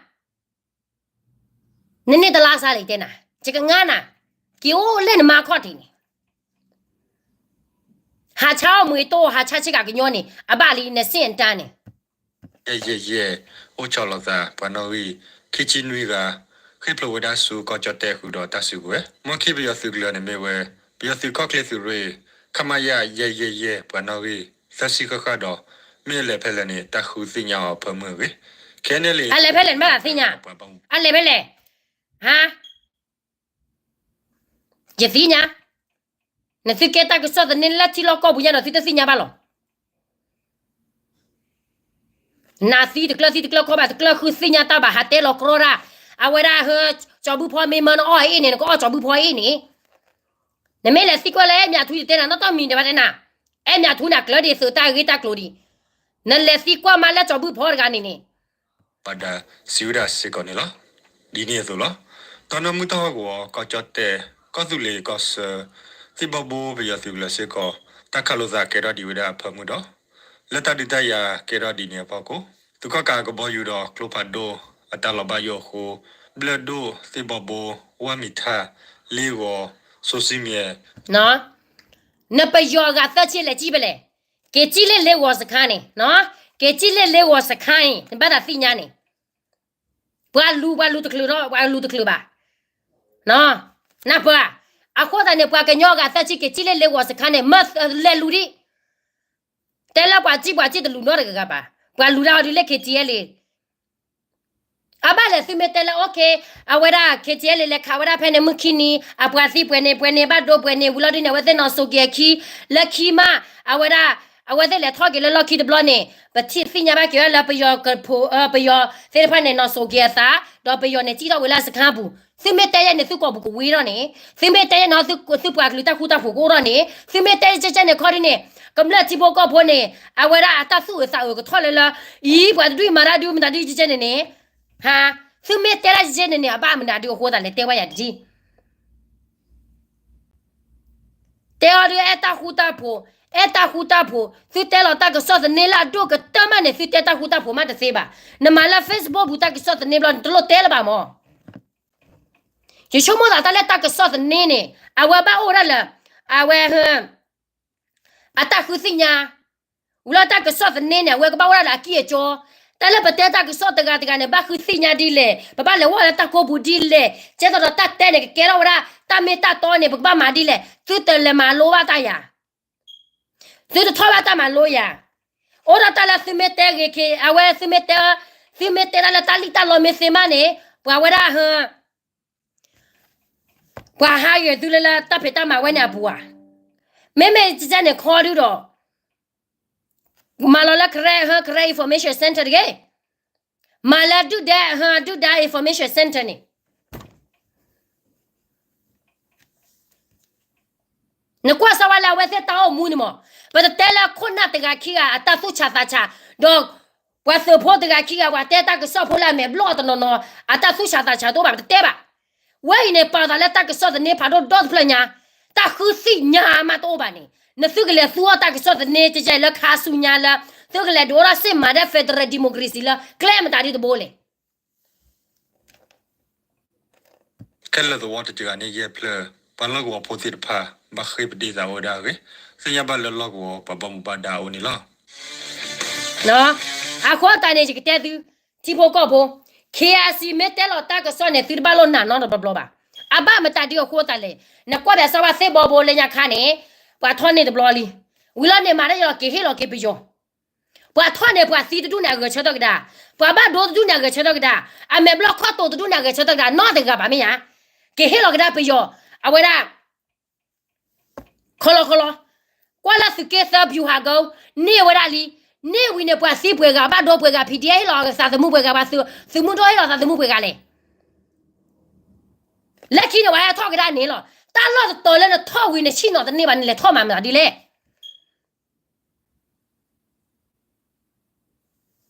နန့ၢ်တလါစါလံတဲနၤ, ယကငါနၤ, က့ၤအိၣ်လၢနမါခီၣ်ထံးန့ၣ်, ဟးဆါအီၣ်မှံၤတိၢ် ဟးဆါဆ့ကၤကညီန့ၣ် အဘၣ်လံနစ့ၣ်အတၢ်န့ၣ် ယဲၢ်ယဲၢ်ယဲၢ်, အိၣ်ဆီလီၤသးပှၤနီၣ်ဂံၢ် ခံဆံနွံဂၤ ဃ့ၢ်ဖျိးဝဲဒၣ်ဆူကီၢ်ကၠီၣ်တဲၣ်ဃုာ်ဒီးတၢ်စုကဝဲၤ, မီၢ်ခံပယီၤသုးကလၢၤန့ၣ်မ့ၢ်ဝဲ ပယီၤသုးခီၣ်ချ့သုးရ့ၣ် ခမရ ယဲၢ်ယဲၢ်ယဲၢ် ပှၤနီၣ်ဂံၢ် သၢဆံဃၣ်ဃၣ်ဒီး မ့ၢ်အလဲၤဖဲလဲၣ်န့ၣ် တၢ်ဃုသ့ၣ်ညါအီၤဖၢမုၢ်အဂ့ၢ်, ခဲန့ၣ်လံ အလဲၤဖဲလဲၣ်နဘၣ်သ့ၣ်ညါ, အလဲၤဖဲလဲၣ်, ဟါ ယသ့ၣ်ညါ, နသုကဲတၢ်ကစီၣ်သန့လၢထံလီၢ်ကီၢ်ပူၤညါဒီးသုတသ့ၣ်ညါဘၣ်လီၤ. နသံတကျၢၤသံတကျၢၤခီဘၣ် တကျၢၤဃုသ့ၣ်ညါတၢ်ဘၣ် ဟးတဲလီၤကြီတၢ်, အဝဲဒၣ်ဟၢ ကၠီၤဘူၣ်ဖီမ့ၢ်မၢနအီၣ်အ့ၣ်န့ၣ် နကအီၣ်ကၠီၤဘူၣ်ဖီအ့ၣ်န့ၣ်, နမ့ၢ်လဲၤသံကွၢ်လၢအဲၣ်မၠးထူယတဲနၤ နီၢ်တီၢ်မံၤဒဲးဘၣ်တဲနၤ, အဲၣ်မၠးထူန့ၣ်ကျၢၤဒ်သုးတၢ်ဂ့ၢ်တၢ်ကျိၤဒံး, နလဲၤသံကွၢ်မးလၢကၠီၤဘူၣ်ဖီတဂၤန့ၣ်န့ၣ် ဘၣ်ဒါစံးဝဲဒၣ်စ့ၢ်ကီးန့ၣ်လီၤ. ဒ်န့ၣ်အသိးလီၤ. တီၢ်နီၢ်မုၢ်တၢ်ဟီၣ်ကဝီၤ ကီၢ်ကၠီၣ်တဲၣ် ကီၢ်သူလ့ၤကီၢ်ဆၢ သ့ၣ်ဘီဘိပယီၤသုးကလၢၤစ့ၢ်ကီး တၢ်ခးလိာ်သးကဲထီၣ်ဒံးဝဲဒၣ်အဖၢမုၢ်ဒီး လၢတၢ်ဒုးတၢ်ယၤကဲထီၣ်ဒ်န့ၣ်အဖီခိၣ် သုးခီၣ်ကးကဘီယူၤဒီးကျိဖးဒိၣ်အတၢ်လီၤဘၣ်ယိၣ်အဃိ ဘျၢၣ်ဒိၣ် သ့ၣ်ဘီဘိ ဝၢ်မံၤထၣ် လ့ဂီၤ စိစံမံၤ နပယီၤအဂၤသၢဆံလဲၤကံၣ်ဖဲလဲၣ်, က့ၤကံၣ်လ့ၣ်လ့ဂီၤစခါန့ၣ်, က့ၤကံၣ်လ့ၣ်လ့ဂီၤစခါန့ၣ် နဘၣ်သးသ့ၣ်ညါန့ၣ်, ပှၤလူၤ ပှၤလူၤတချုးဒီး ပှၤလူၤတချုးဘၣ်, နပၢၢ်, အဃိသတးန့ၣ် ပှၤကညီအဂၤသၢဆံက့ၤကံၣ်လ့ၣ်လ့ဂီၤစခါန့ၣ် မ့ၢ်လဲၤလူၤဒံး, တဲလၢပှၤကံၣ်ပှၤကံၣ်တလူၤနီတဂၤဂၤဘၣ်, ပှၤလူၤဒၣ်အီၤဒ်လၢ ခ့ထံအဲလ့ အဘၣ်လဲၣ် သုမ့ၢ်တဲလၢ okay အဝဲဒၣ် ခ့ထံအဲလ့ လဲၤခးဝဲဒၣ်ဖဲန့ၣ်မုၢ်ခံနံၤ အပှၤသံပှဲၤန့ၣ် ပှဲၤန့ၣ် ဘၣ်ဒိပှဲၤန့ၣ် ဝံၤလီၤဒ်န့ၣ် အဝဲသ့ၣ်နီၣ်စိၤက့ၤအခံ လၢခံမး အဝဲဒၣ် အဝဲသ့ၣ်လဲၤထီၣ်က့ၤလၢလီၢ်ခံတဘျီန့ၣ် ပထံၣ်သ့ၣ်ညါဘၣ်က့ၤဝဲလၢပယီၤကဖိ ပယီၤသ့ၣ်တဖၣ်န့ၣ် နီၣ်စိၤက့ၤအသး ဒီးပယီၤန့ၣ် ကံၣ်ထီၣ်ဝဲလၢအစခါပူၤ သုမ့ၢ်တဲယဲန့ၣ် သုကိာ်ပူၤကဝံၤထီၣ်န့ၣ် သုမ့ၢ်တဲယဲန့ၣ် သုပှၤကလုာ်တၢ်ဃူတၢ်ဖိးကအိၣ်ထီၣ်န့ၣ် သုမ့ၢ်တဲကဲကဲန့ၣ်ခီဒ်န့ၣ် ကမျၢၢ်ထံဖိကီၢ်ဖိန့ၣ် အဝဲဒၣ်အတၢ်သူၣ်အုးသးအုးကထီၣ်လၢလၢ အံၤ ပှၤတဒူၣ်အံၤမၤတၢ်ဒုးမတၤဒုးကဲကဲန့ၣ်န့ၣ် ဟါ သုမ့ၢ်တဲဒၣ်ကဲကဲန့ၣ်န့ၣ် အဘၣ်မနုၤဒုးအဃိသတးလဲၣ် တဲဝဲယၤတထံၣ် တဲအီၤဒုး အဲၣ်တၢ်ဃူတၢ်ဖိး, အဲၣ်တၢ်ဃူတၢ်ဖိး, သုတဲလီၤတၢ်ကစီၣ်သန့လၢအဒိၣ်ကတၢၢ်မးန့ၣ် သုတဲတၢ်ဃူတၢ်ဖိးမးတသ့ဘၣ်. နမၤလၢ Facebook ပူၤတၢ်ကစီၣ်သန့ဘျီ နတလိၣ်တဲလၢၤဘၣ်မၢ်. ယဆိကမိၣ်သးတၢ်လၢတၢ်ကစီၣ်သန့န့ၣ် အဝဲဘၣ်အိၣ်ဒၣ်လၢ အဝဲ အတၢ်ဃုသ့ၣ်ညါ ဝံၤလီၤတၢ်ကစီၣ်သန့န့ၣ် အဝဲကဘၣ်အိၣ်ဒၣ်လၢအကံၢ်အကီ, တၢ်လၢပတဲတၢ်ကစီၣ်တဂၤတဂၤန့ၣ် ဘၣ်ဃုသ့ၣ်ညါဒ်လဲၣ်, ပဘၣ်လဲၤဝဲလၢတၢ်ကိးပူၤဒ်လဲၣ်, ကဲသိးဒီးတၢ်တဲန့ၣ် ကကဲထီၣ်ဝဲဒၣ် တၢ်မ့ၢ်တၢ်တီန့ၣ် ပကဘၣ်မၤဒ်လဲၣ်, သုတလဲၤမၤလိဘၣ်တၢ်ယၤ, သုတထီၣ်ဘၣ်တၢ်မၤလိယၤ, အိၣ်ဒီးတၢ်လၢသုမ့ၢ်တဲဂ့ၤက့ၤ အဝဲသုမ့ၢ်တဲ, သုမ့ၢ်တဲတၢ်လၢတၢ်လံၣ်တၢ်လီမ့ၢ်သ့မးန့ၣ် ပှၤဝဲဒၣ်ဟ ပှၤဟးဂီၤသုလၢလၢတၢ်ဖံးတၢ်မၤဝဲန့ၣ်အပူၤဧါ, မ့မ့ၢ်ကဲန့ၣ်ခီဒုဒီး မၤလီၤလၢ Karen, Karen Information Center တဂ့ၤ, မၤလၢဒုၣ်ဒါ ဒုၣ်ဒါ Information Center န့ၣ် နကွၢ်စၢၤဝဲလၢအဝဲသ့ၣ်တၢ်အိၣ်မူန့ၣ်မး, ပတတဲလၢခိၣ်နၢ်တဂၤခံဂၤအတၢ်သူၣ်ဆးသးဆး, ဒီးပှၤသုးဖိတဂၤခံဂၤ ပှၤတဲတၢ်ကစီၣ်ဖိလၢအမဲာ်ဘျီၣ်တနီၤနီၤ အတၢ်သူၣ်ဆးသးဆးတအိၣ်ဘၣ် ပတတဲဘၣ်. ဝဲအံၤန့ၣ် ပာ်သးလၢတၢ်ကစီၣ်သန့ဖးဒိၣ်ဒီတဖျၢၣ်ညါ, တၢ်ဃုသ့ၣ်ညါမးတအိၣ်ဘၣ်န့ၣ် နသုကလဲၤသူအီၤတၢ်ကစီၣ်သန့ကဲကဲလၢခါဆူညါလၢ သုကလဲၤဒုးအိၣ်ထီၣ်စ့ၢ်မၤဒၣ် federal democracy လၢကျဲမတၤဒ်တဘိလဲၣ်. ခဲလၢာ်သဝီတကဂၤန့ၣ် ယဲၢ်ဖျၢၣ် ပှၤလီၢ်ကဝီၤဖိသ့ၣ်တဖၣ် ဘၣ်ဃ့ၢ်ပဒ့သးအိၣ်ဝဲဒၣ်အဂ့ၢ်, သ့ၣ်ညါဘၣ်လၢလီၢ်ကဝီၤပှၤဘၣ်မူဘၣ်ဒါအအိၣ်န့ၣ်လီၤ. အဃိသတးန့ၣ် ယကတဲသု, ထံဖိကီၢ်ဖိ, KIC မ့ၢ်တဲလီၤတၢ်ကစီၣ်န့ၣ် သုတဘၣ်လိၣ်နာ်နီတဘျီဘျီဘၣ်. အဘၣ်မတၤဒ်အဃိသတးလဲၣ်, နကွၢ်ပၠးစၢၤဝဲသ့ၣ်ဘီဘိလၢညါခါန့ၣ်, ပှၤထီၣ်န့ၢ်တဘျီလံ. ဝံၤလီၤန့ၣ် မၤတၢ်ယလီၤက့ၤဟ့ၣ်လီၤက့ၤပယီၤ ပှၤထီၣ်န့ၣ် ပှၤသံတဒူၣ်န့ၣ် အဂဲၤဆၢထၢၣ်ကဒါ, ပှၤဘၣ်ဒိတဒူၣ်န့ၣ် အဂဲၤဆၢထၢၣ်ကဒါ, အမဲာ်ဘျီၣ်ခီၣ်တိာ်တဒူၣ်န့ၣ် အဂဲၤဆၢထၢၣ်ကဒါ နီတဂၤဘၣ်မ့ၢ်ဧါ. က့ၤဟ့ၣ်လီၤကဒါပယီၤ, အဝဲဒၣ် ခီလီခီလီ, ကွၢ်လၢသုးက့သၢ ဗျူဟာကုန်း, န့ၢ်ဝဲဒၣ်လံ, န့ၢ်ဝံၤန့ၣ် ပှၤသံပှဲၤဂၤ ဘၣ်ဒိပှဲၤဂၤ PDF ဟ့ၣ်လီၤသးသမူပှဲၤဂၤ ပှၤသုးမုၢ်ဒိၣ်ဟ့ၣ်လီၤသးသမူပှဲၤဂၤလဲၣ်. လၢခံန့ၣ် ပှၤဟဲထီၣ်ကဒါန့ၣ်လီၤ. တၢ်လီၢ်တတီၤလၢနထီၣ်ဝံၤ နဆ့ၣ်နီၤတန့ၢ်ဘၣ် နလဲၤထီၣ်မၤမတၤဒ်လဲၣ်.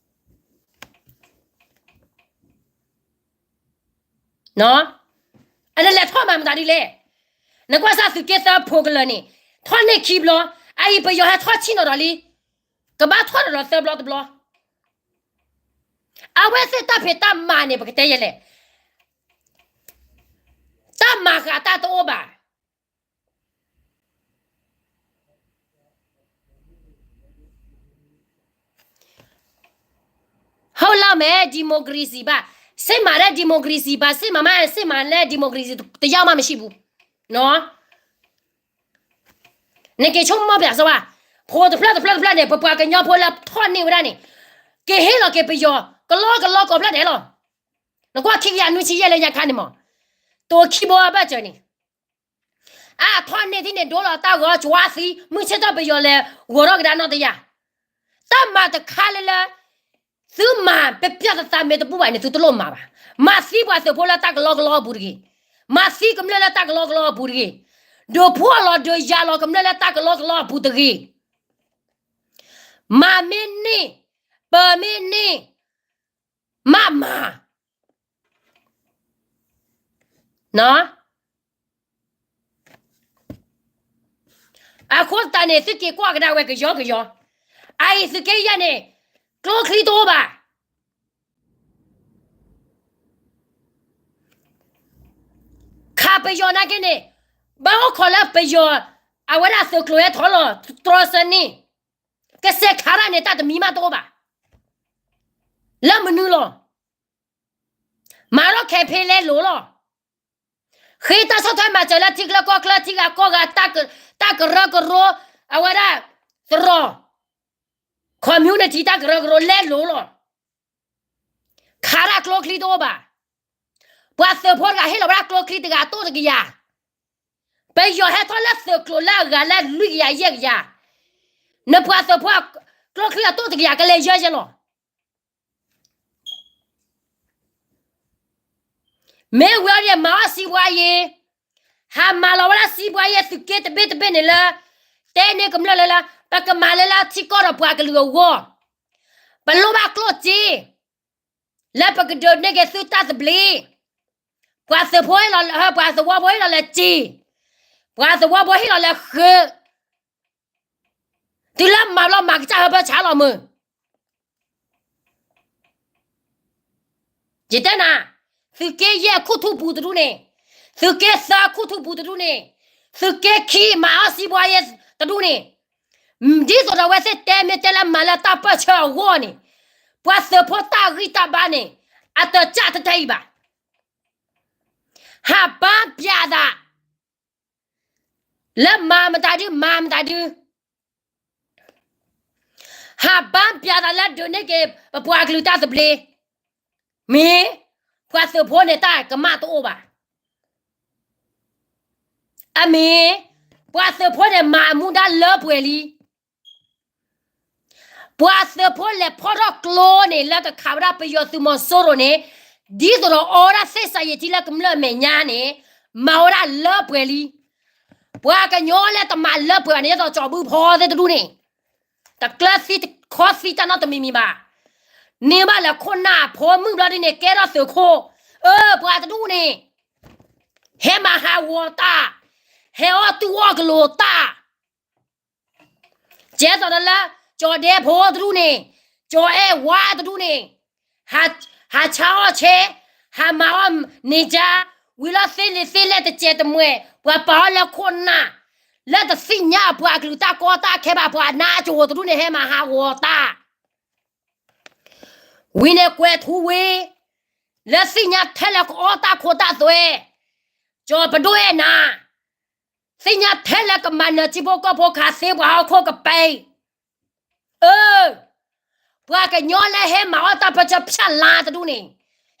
နလဲၤထီၣ်မၤမတၤဒ်လဲၣ်. နကွၢ်စၢ်သုးက့သၢဖိကလၢာ်န့ၣ်, ထီၣ်န့ၢ်ခံဘျီ, အအံၤပယီၤဟဲထီၣ်ဆ့ၣ်နီၤဒီးလံ, ကဘၣ်ထီၣ်ဒီးသၢဘျီတဘျီ. အဝဲသ့ၣ်တၢ်ဖံးတၢ်မၤန့ၣ် ပကတဲယဲလဲၣ်, တၢ်မၤဃာ်တၢ်တအိၣ်ဘၣ်. ဟီၣ်လီၤမဲာ် democracy ဘၣ်, စ့မၤလၢ democracy ဘၣ်, စ့မၤမး စ့မၤလၢ democracy တယၢ်မး မရှိဘူး. နက့ၤဆိကမိၣ်ပၠးစၢၤဝဲ, ဖိတဖျၢၣ်တဖျၢၣ်တဖျၢၣ်န့ၣ် ပပှၤကညီဖိလၢထီၣ်န့ၢ်ဝဲဒၣ်န့ၣ်, က့ၤဟ့ၣ်လီၤက့ၤပယီၤ ကလီကလီကိးဖျၢၣ်ဒဲးလီၤ. နကွၢ်ခံကယၤနွံဆံယဲၢ်လၢညါခါန့ၣ်မး, တိၤခံဘိအဘၢၣ်စၢၤန့ၣ် အထီၣ်န့ၢ်ထံၣ်န့ၣ် ဒိလီၤတၢ်ဂီၤကွၢ်သံ မုၢ်ဆ့ၣ်ထီၣ်ပယီၤလဲၤဂီၤထီၣ်ကဒါနီတယၤ. တၢ်မၤတခါလၢလၢ သုမၤပျၢ်တသးမ့ၢ်တဘူၣ်ဘၣ်န့ၣ် သုတလိၣ်မၤဘၣ်. မၤသံပှၤသုးဖိလၢတၢ်ကလီကလီအပူၤတဂ့ၤ. မၤသံကမျၢၢ်လၢတၢ်ကလီကလီအပူၤတဂ့ၤ. ဒုးဖှီၣ်လီၤဒုးယၤလီၤကမျၢၢ်လၢတၢ်ကလီကလီအပူၤတဂ့ၤ. မၤမ့ၢ်န့ၢ်, ပၢၤမ့ၢ်န့ၢ်, မၤမၤ နီၢ်, အဃိသတးန့ၣ် သုက့ၤကွၢ်ကဒါဝဲကယီကယီ, အအံၤသုးက့ယဲၢ်န့ၣ် ကျိချံတအိၣ်ဘၣ်. ခးပယီၤနာ်က့န့ၣ် ဘၣ်အိၣ်ခိးလၢပယီၤ အဝဲဒၣ်သုးကျိၤဟဲထီၣ်လီၤ တြီဆၢန့ၣ် ကစဲးခးတၢ်န့ၣ် တၢ်တမံၤမးတအိၣ်ဘၣ်. လၢမနုၤလီၤ. မၤထီၣ် campaign လဲလိာ်လီၤ. ဃ့တၢ်ဆီၣ်ထွဲမၤစၢၤလၢထံချၢကီၢ်ချၢ ထံဂၤကီၢ်ဂၤ တၢ်ကရၢကရိ အဝဲဒၣ် သရိာ် community တၢ်ကရၢကရိလဲလိာ်လီၤ. ခးတၢ်ကျိချံတအိၣ်ဘၣ်. ပှၤသုးဖိတဂၤဟ့ၣ်လီၤဝဲဒၣ်ကျိချံတဂၤအတိၢ်တကယၤ, ပယီၤဟဲထီၣ်လၢသုးကျိၤလၢအဂၤလၢလွံၢ်ကယၤယဲၢ်ကယၤ, နပှၤသုးဖိ ကျိချံအတိၢ်တကယၤကလဲၤယဲၢ်ယဲၢ်လီၤ. မ့ၢ်ဝံၤအီၤဒ်မၤအီၣ်စံးဘှါယ့ၤ, ဟးမၤလီၤဝဲဒၣ်စံးဘှါယ့ၤ သုးက့တဘ့ၣ်တဘ့ၣ်န့ၣ်လၢ တဲန့ၢ်ကမျၢၢ်လၢလၢ ပကမၤလၢလၢထံကီၢ်ဒီးပှၤကလုာ်အဂီၢ်, ပလိၣ်ဘၣ်ကျိၣ်စ့ လၢပကဒုးန့ၢ်က့ၤသုတၢ်သဘျ့, ပှၤသုးဖိဟ့ၣ်လီၤ ပှၤသဝီဖိဟ့ၣ်လီၤလၢစ့, ပှၤသဝီဖိဟ့ၣ်လီၤလၢဃုာ်, တုၤလၢမၤဘျီမၤကစၢ်ဟၢဖၢဆါလီၤမုၢ် ယတဲနၤ, သုးက့ယဲၢ်ခူၣ်ထူၣ်ပူၤတဒူၣ်န့ၣ်, သုးက့သၢခူၣ်ထူၣ်ပူၤတဒူၣ်န့ၣ်, သုးက့ခံမၤအီၣ်စံးဘှါယ့ၤတဒူၣ်န့ၣ်, ဒ်သိးဒီးအဝဲသ့ၣ်တဲမ့ၢ်တဲလၢမၤလၢတၢ်ပၢၢ်ဆၢအဂီၢ်န့ၣ်, ပှၤသုးဖိတၢ်ဂံၢ်တၢ်ဘါန့ၣ်, အတကၢ်တတဲအံၤဘၣ်. ဟးဘါပျးသး လၢမၤမတၤဒု မၤမတၤဒု ဟးဘါပျးသးလၢဒုးန့ၢ်က့ၤ ပပှၤကလုာ်တၢ်သဘျ့, မ့ၢ် ပှၤသုးဖိန့ၣ်တၢ်ကမၣ်တအိၣ်ဘၣ်. အမ့ၢ် ပှၤသုးဖိန့ၣ်မၤအမူဒါလၢပှဲၤလံ. ပှၤသုးဖိလဲၤဖီၣ်ထီၣ်ကျိန့ၣ် လၢကခးဝဲဒၣ်ပယီၤသုးမီၤစိရိၤန့ၣ်, ဒ်သိးဒီးအီဝဲဒၣ်သ့ၣ်စးယံာ်ထံလၢကမျၢၢ်အမဲာ်ညါန့ၣ်, မၤဝဲဒၣ်လၢပှဲၤလံ. ပှၤကညီလၢတမၤလၢပှဲၤဘၣ်န့ၣ် ဒ်သိးကၠီၤဘုဖီသ့ၣ်တဒူၣ်န့ၣ်, တကျၢၤသံတခီသံတၢ်နီတမံၤမံၤဘၣ်. န့ၢ်ဘၣ်လၢခိၣ်နၢ်ဖိမုၣ်ဘျီဒ်န့ၣ် ကဲထီၣ်သုးခိၣ်, အၢ ပှၤတဒူၣ်န့ၣ် ဟဲမၤဟးဂီၤတၢ်, ဟဲအီၣ်တူၢ်အီၣ်ကလိၤတၢ် ကဲသိးဒီးလၢ ကၠီၤဒဲဖိတဒူၣ်န့ၣ်, ကၠီၤအဲၣ်ဝါတဒူၣ်န့ၣ်, ဟးဆါအီၣ်ဆဲ, ဟးမၤအီၣ်န့ၢ်ကါ, ဝံၤလီၤသ့လံာ်သ့လဲၢ်တစဲးတမှဲၤ, ပှၤပာ်အီၤလၢခိၣ်နၢ်, လၢတသ့ၣ်ညါအပှၤကလုာ်တၢ်ကီတၢ်ခဲဘၣ် ပှၤနါကၠိၤတဒူၣ်န့ၣ် ဟဲမၤဟးဂီၤတၢ် ဝံၤန့ၣ်ကွဲၤထူဝ့, လၢသ့ၣ်ညါထဲလၢကအီၣ်တၢ်ခိတၢ်သွဲ, ကၠီၤပဒိၣ်အဲၣ်နၤ, သ့ၣ်ညါထဲလၢကမၤနၢၤထံဖိကီၢ်ဖိခးသ့ပှၤဟီၣ်ခိၣ်ကပဲ, အၢ, ပှၤကညီလၢဟဲမၤအီၣ်တၢ်ပၢဆှၢဖၠၣ်လါတဒူၣ်န့ၣ်,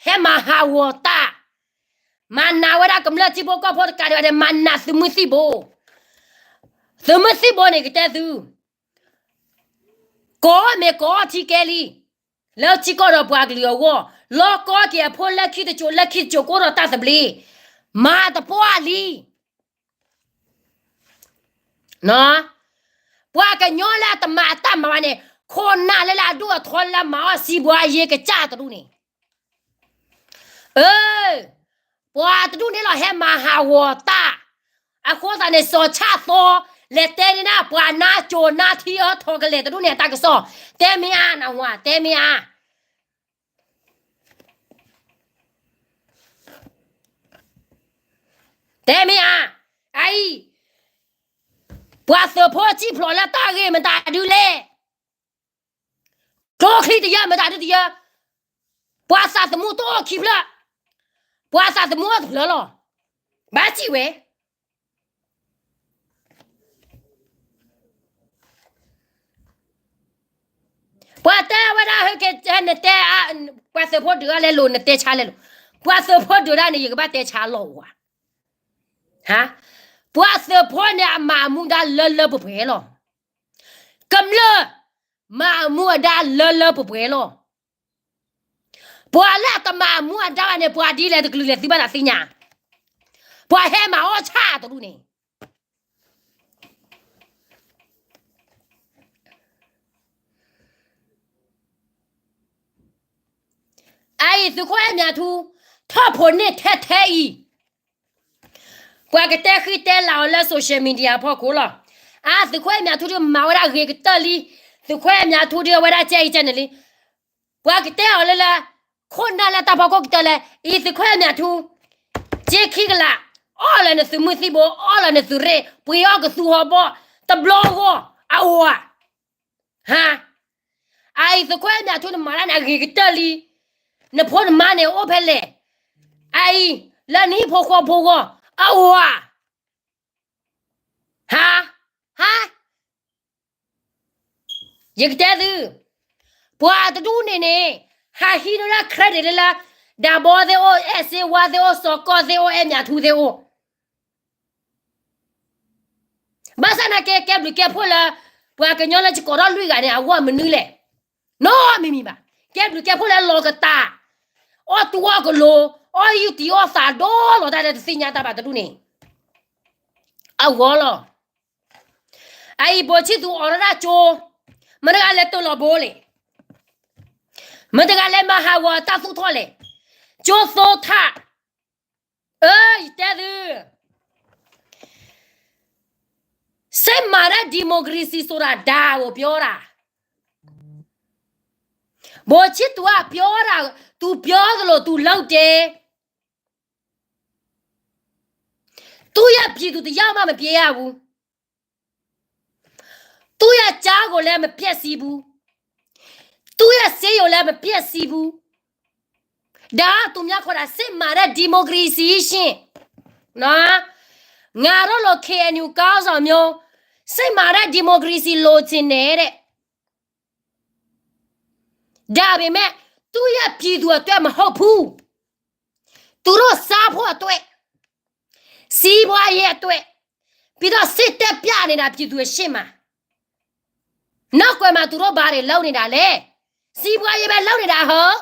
ဟဲမၤဟးဂီၤတၢ်, မၤနးဝဲဒၣ်ကမျၢၢ်ထံဖိကီၢ်ဖိတကးဒံးဘၣ်န့ၣ် မၤနးသုးမုၢ်သံၣ်ဘိ, သုးမုၢ်သံၣ်ဘိန့ၣ်ကတဲသု ကိးမ့ၢ်ကိးထံကဲလံ, လၢထံကီၢ်ဒီးပှၤကလုာ်အဂီၢ်, လီၤကီက့ၤအဖိလၢခံတစိၤလၢခံတစိၤ ကအိၣ်ဒီးတၢ်သဘျ့, မၤတပှၢ်လံ. ပှၤကညီလၢအတမၤအတၢ်မၤဘၣ်န့ၣ်, ခိၣ်နၢ်လၢလၢအဒိၣ်အထီလၢမၤအီၣ်စံးဘှါယ့ၤကစၢ်တဒူၣ်န့ၣ်, အၢ, ပှၤတဒူၣ်န့ၣ်လီၤဟဲမၤဟးဂီၤတၢ်, အဃိသတးန့ၣ် စီၤဆၣ်သီ လဲၤတဲန့ၢ်ဒၣ်ပှၤနါကၠိၤနါထံအၢထီၣ်ကလဲာ်တဒူၣ်န့ၣ် အတၢ်ကစီၣ်, တဲမ့ၢ်အါ, နဝၤ တဲမ့ၢ်အါ တဲမ့ၢ်အါ, အအံၤ, ပှၤသုးဖိစံၣ်ဖျိးလၢတၢ်ဂ့ၢ်မတၤဒုလဲၣ်, ကျိချံတယၢမတၤဒုတယၢ, ပှၤသးသမူတအိၣ်ခံဖျၢၣ်, ပှၤသးသမူအိၣ်တဖျၢၣ်လီၤ, ဘၣ်စံးဝဲ ပှၤတဲဝဲဒၣ်ဟဲက့ၤ, နတဲ, ပှၤသုးဖိဒုးဒၣ်လဲလိာ် နတဲဆါလဲလိာ်, ပှၤသုးဖိဒုးဒၣ်န့ၣ် ယကဘၣ်တဲဆါလီၤဝဲ, ပှၤသုးဖိန့ၣ်အမၤအမူဒါလၢလၢပှဲၤပှဲၤလီၤ, ကမျၢၢ်မၤအမူအဒါလၢလၢပှဲၤပှဲၤလီၤ, ပှၤလၢအတမၤအမူအဒါဘၣ်န့ၣ် ပှၤဒ်လဲၣ်တကလုာ်လဲၣ်သုဘၣ်သးသ့ၣ်ညါ, ပှၤဟဲမၤအီၣ်ဆၣ်တဒူၣ်န့ၣ် အအံၤသုးခိၣ်အဲၣ်မၠးထူ, ထီၣ်ဖိးန့ၢ်ထဲထဲအံၤ, ပှၤကတဲဃံတဲလၤအီၤလၢ social media ဖီခိၣ်လီၤ, အသုးခိၣ်အဲၣ်မၠးထူဒုးမၤဝဲဒၣ်ဂ့ၤကတၢၢ်လံ, သုးခိၣ်အဲၣ်မၠးထူဒုးအဝဲဒၣ်ကဲအံၤကဲန့ၣ်လံ, ပှၤကတဲအီၤလၢလၢ ခိၣ်နၢ်လၢတၢ်ဖီခိၣ်ကတၢၢ်လဲၣ်, အံၤသုးခိၣ်အဲၣ်မၠးထူ, က့ခံကလး, အီၣ်လၢနသုးမုၢ်သံၣ်ဘိ, အီၣ်လၢနသုးရ့ၣ်, ပှ့ၤအီၣ်ကသူဟီဘီ, တဘျီဂီၢ်, အအိၣ်ဧါ, ဟါ, အအံၤသုးခိၣ်အဲၣ်မၠးထူနမၤတၢ်န့ၣ်အဂ့ၤကတၢၢ်လံ, နဖိနမါန့ၣ်အိၣ်ဖဲလဲၣ်, အအံၤ, လၢနဟံၣ်ဖိဃီဖိဂီၢ်, အအိၣ်ဧါ ဟါ, ဟါ, ယကတဲသု, ပှၤတဒူၣ်န့ၣ်န့ၣ်, ဟးဟံးဒိၣ်လၢ credit လၢလၢ, ဒၣ်ဘီသ့ၣ်အိၣ်, အဲၣ်စ့ဝါသ့ၣ်အိၣ်, စီၤကီၢ်သ့ၣ်အိၣ်, အဲၣ်မၠးထူသ့ၣ်အိၣ်, ဘၣ်ဆၣ်နာ်က့ ကဲဘျုးကဲဖှိၣ်လၢ ပှၤကညီလၢယကိးထီၣ်လွံၢ်ဂၤန့ၣ် အဂီၢ်မနုၤလဲၣ်, နီတမံၤမံၤဘၣ်, ကဲဘျုးကဲဖှိၣ်လၢလီၤကတၢ်, အီၣ်တူၢ်အီၣ်ကလိၤ, အီၣ်ယုၢ်တံၤအီၣ်သးဒိၣ်လီၤတၢ်လၢတသ့ၣ်ညါတၢ်ဘၣ်တဒူၣ်န့ၣ်, အဂီၢ်လီၤ. အအံၤဘိးဆံၣ်သူးအိးထီၣ်တၢ်ကၠိ, မတၤတဂၤလဲၤတ့ၢ်လီၤဘိလဲၣ်, မတၤတဂၤလဲၤမၤဟးဂီၤတၢ်သူၣ်ထီၣ်လဲၣ်, ကၠိသိထး, အၢ ယတဲသု, စစ်မှန်တဲ့ ဒီမိုကရေစီဆိုတာ ဒါကိုပြောတာ, ဘိးဆံၣ်သူးကပြောတာ, သူပြောသလို သူလုပ်တယ်. သူ့ရဲ့ပြည်သူတစ်ယောက်မှ မပြေးရဘူး. သူ့ရဲ့ကျောင်းကိုလည်း မပျက်စီးဘူး. သူ့ရဲ့ဆေးရုံလည်း မပျက်စီးဘူး. ဒါက သူများခေါ်တာ စစ်မှန်တဲ့ ဒီမိုကရေစီ ရှင်. နော်. ငါတို့လို KNU ခေါင်းဆောင်မျိုး စစ်မှန်တဲ့ ဒီမိုကရေစီ လိုချင်တယ်တဲ့. ဒါပေမဲ့ သူ့ရဲ့ပြည်သူအတွက် မဟုတ်ဘူး. သူတို့စားဖို့အတွက်, စီးပွားရေးအတွက်, ပြီးတော့ စစ်တပ်ပြနေတာ ပြည်သူအရှေ့မှာ. နောက်ကွယ်မှာ သူတို့ဘာတွေလုပ်နေတာလဲ. စီးပွားရေးပဲ လုပ်နေတာ ဟုတ်.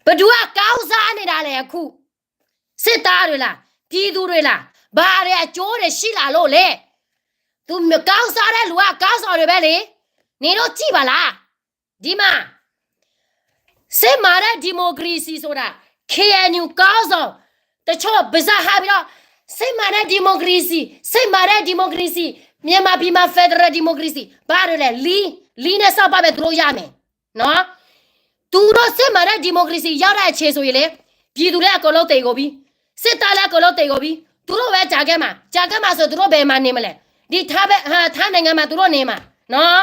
ဘယ်သူက ကောင်းစားနေတာလဲ အခု. စစ်သားတွေလား, ပြည်သူတွေလား, ဘာတွေအကျိုးတွေရှိလာလို့လဲ. သူ ကောင်းစားတဲ့လူက ကောင်းစားတွေပဲလေ. နင်တို့ကြည့်ပါလား. ဒီမှာ စစ်မှန်တဲ့ ဒီမိုကရေစီဆိုတာ KNU ခေါင်းဆောင်တချို့ ပါးစပ်ဟပ်ပြီးတော့ စစ်မှန်တဲ့ ဒီမိုကရေစီ, စစ်မှန်တဲ့ ဒီမိုကရေစီ, မြန်မာပြည်မှာ ဖက်ဒရယ် ဒီမိုကရေစီ, ဘာတွေလဲ, လီ, လီနဲ့ စောက်ပါပဲ သူတို့ရမယ်. နော်. သူတို့ စစ်မှန်တဲ့ ဒီမိုကရေစီ ရောက်တဲ့အချိန်ဆိုရင်လေ, ပြည်သူလည်း အကုန်လုံးသေကုန်ပြီ, စစ်သားလည်း အကုန်လုံးသေကုန်ပြီ, သူတို့ပဲ ကျန်ခဲ့မှာ, ကျန်ခဲ့မှာဆို သူတို့ဘယ်မှာနေမလဲ. ဒီ ထိုင်းပဲ, ဟ, ထိုင်းနိုင်ငံမှာ သူတို့နေမှာ, နော်.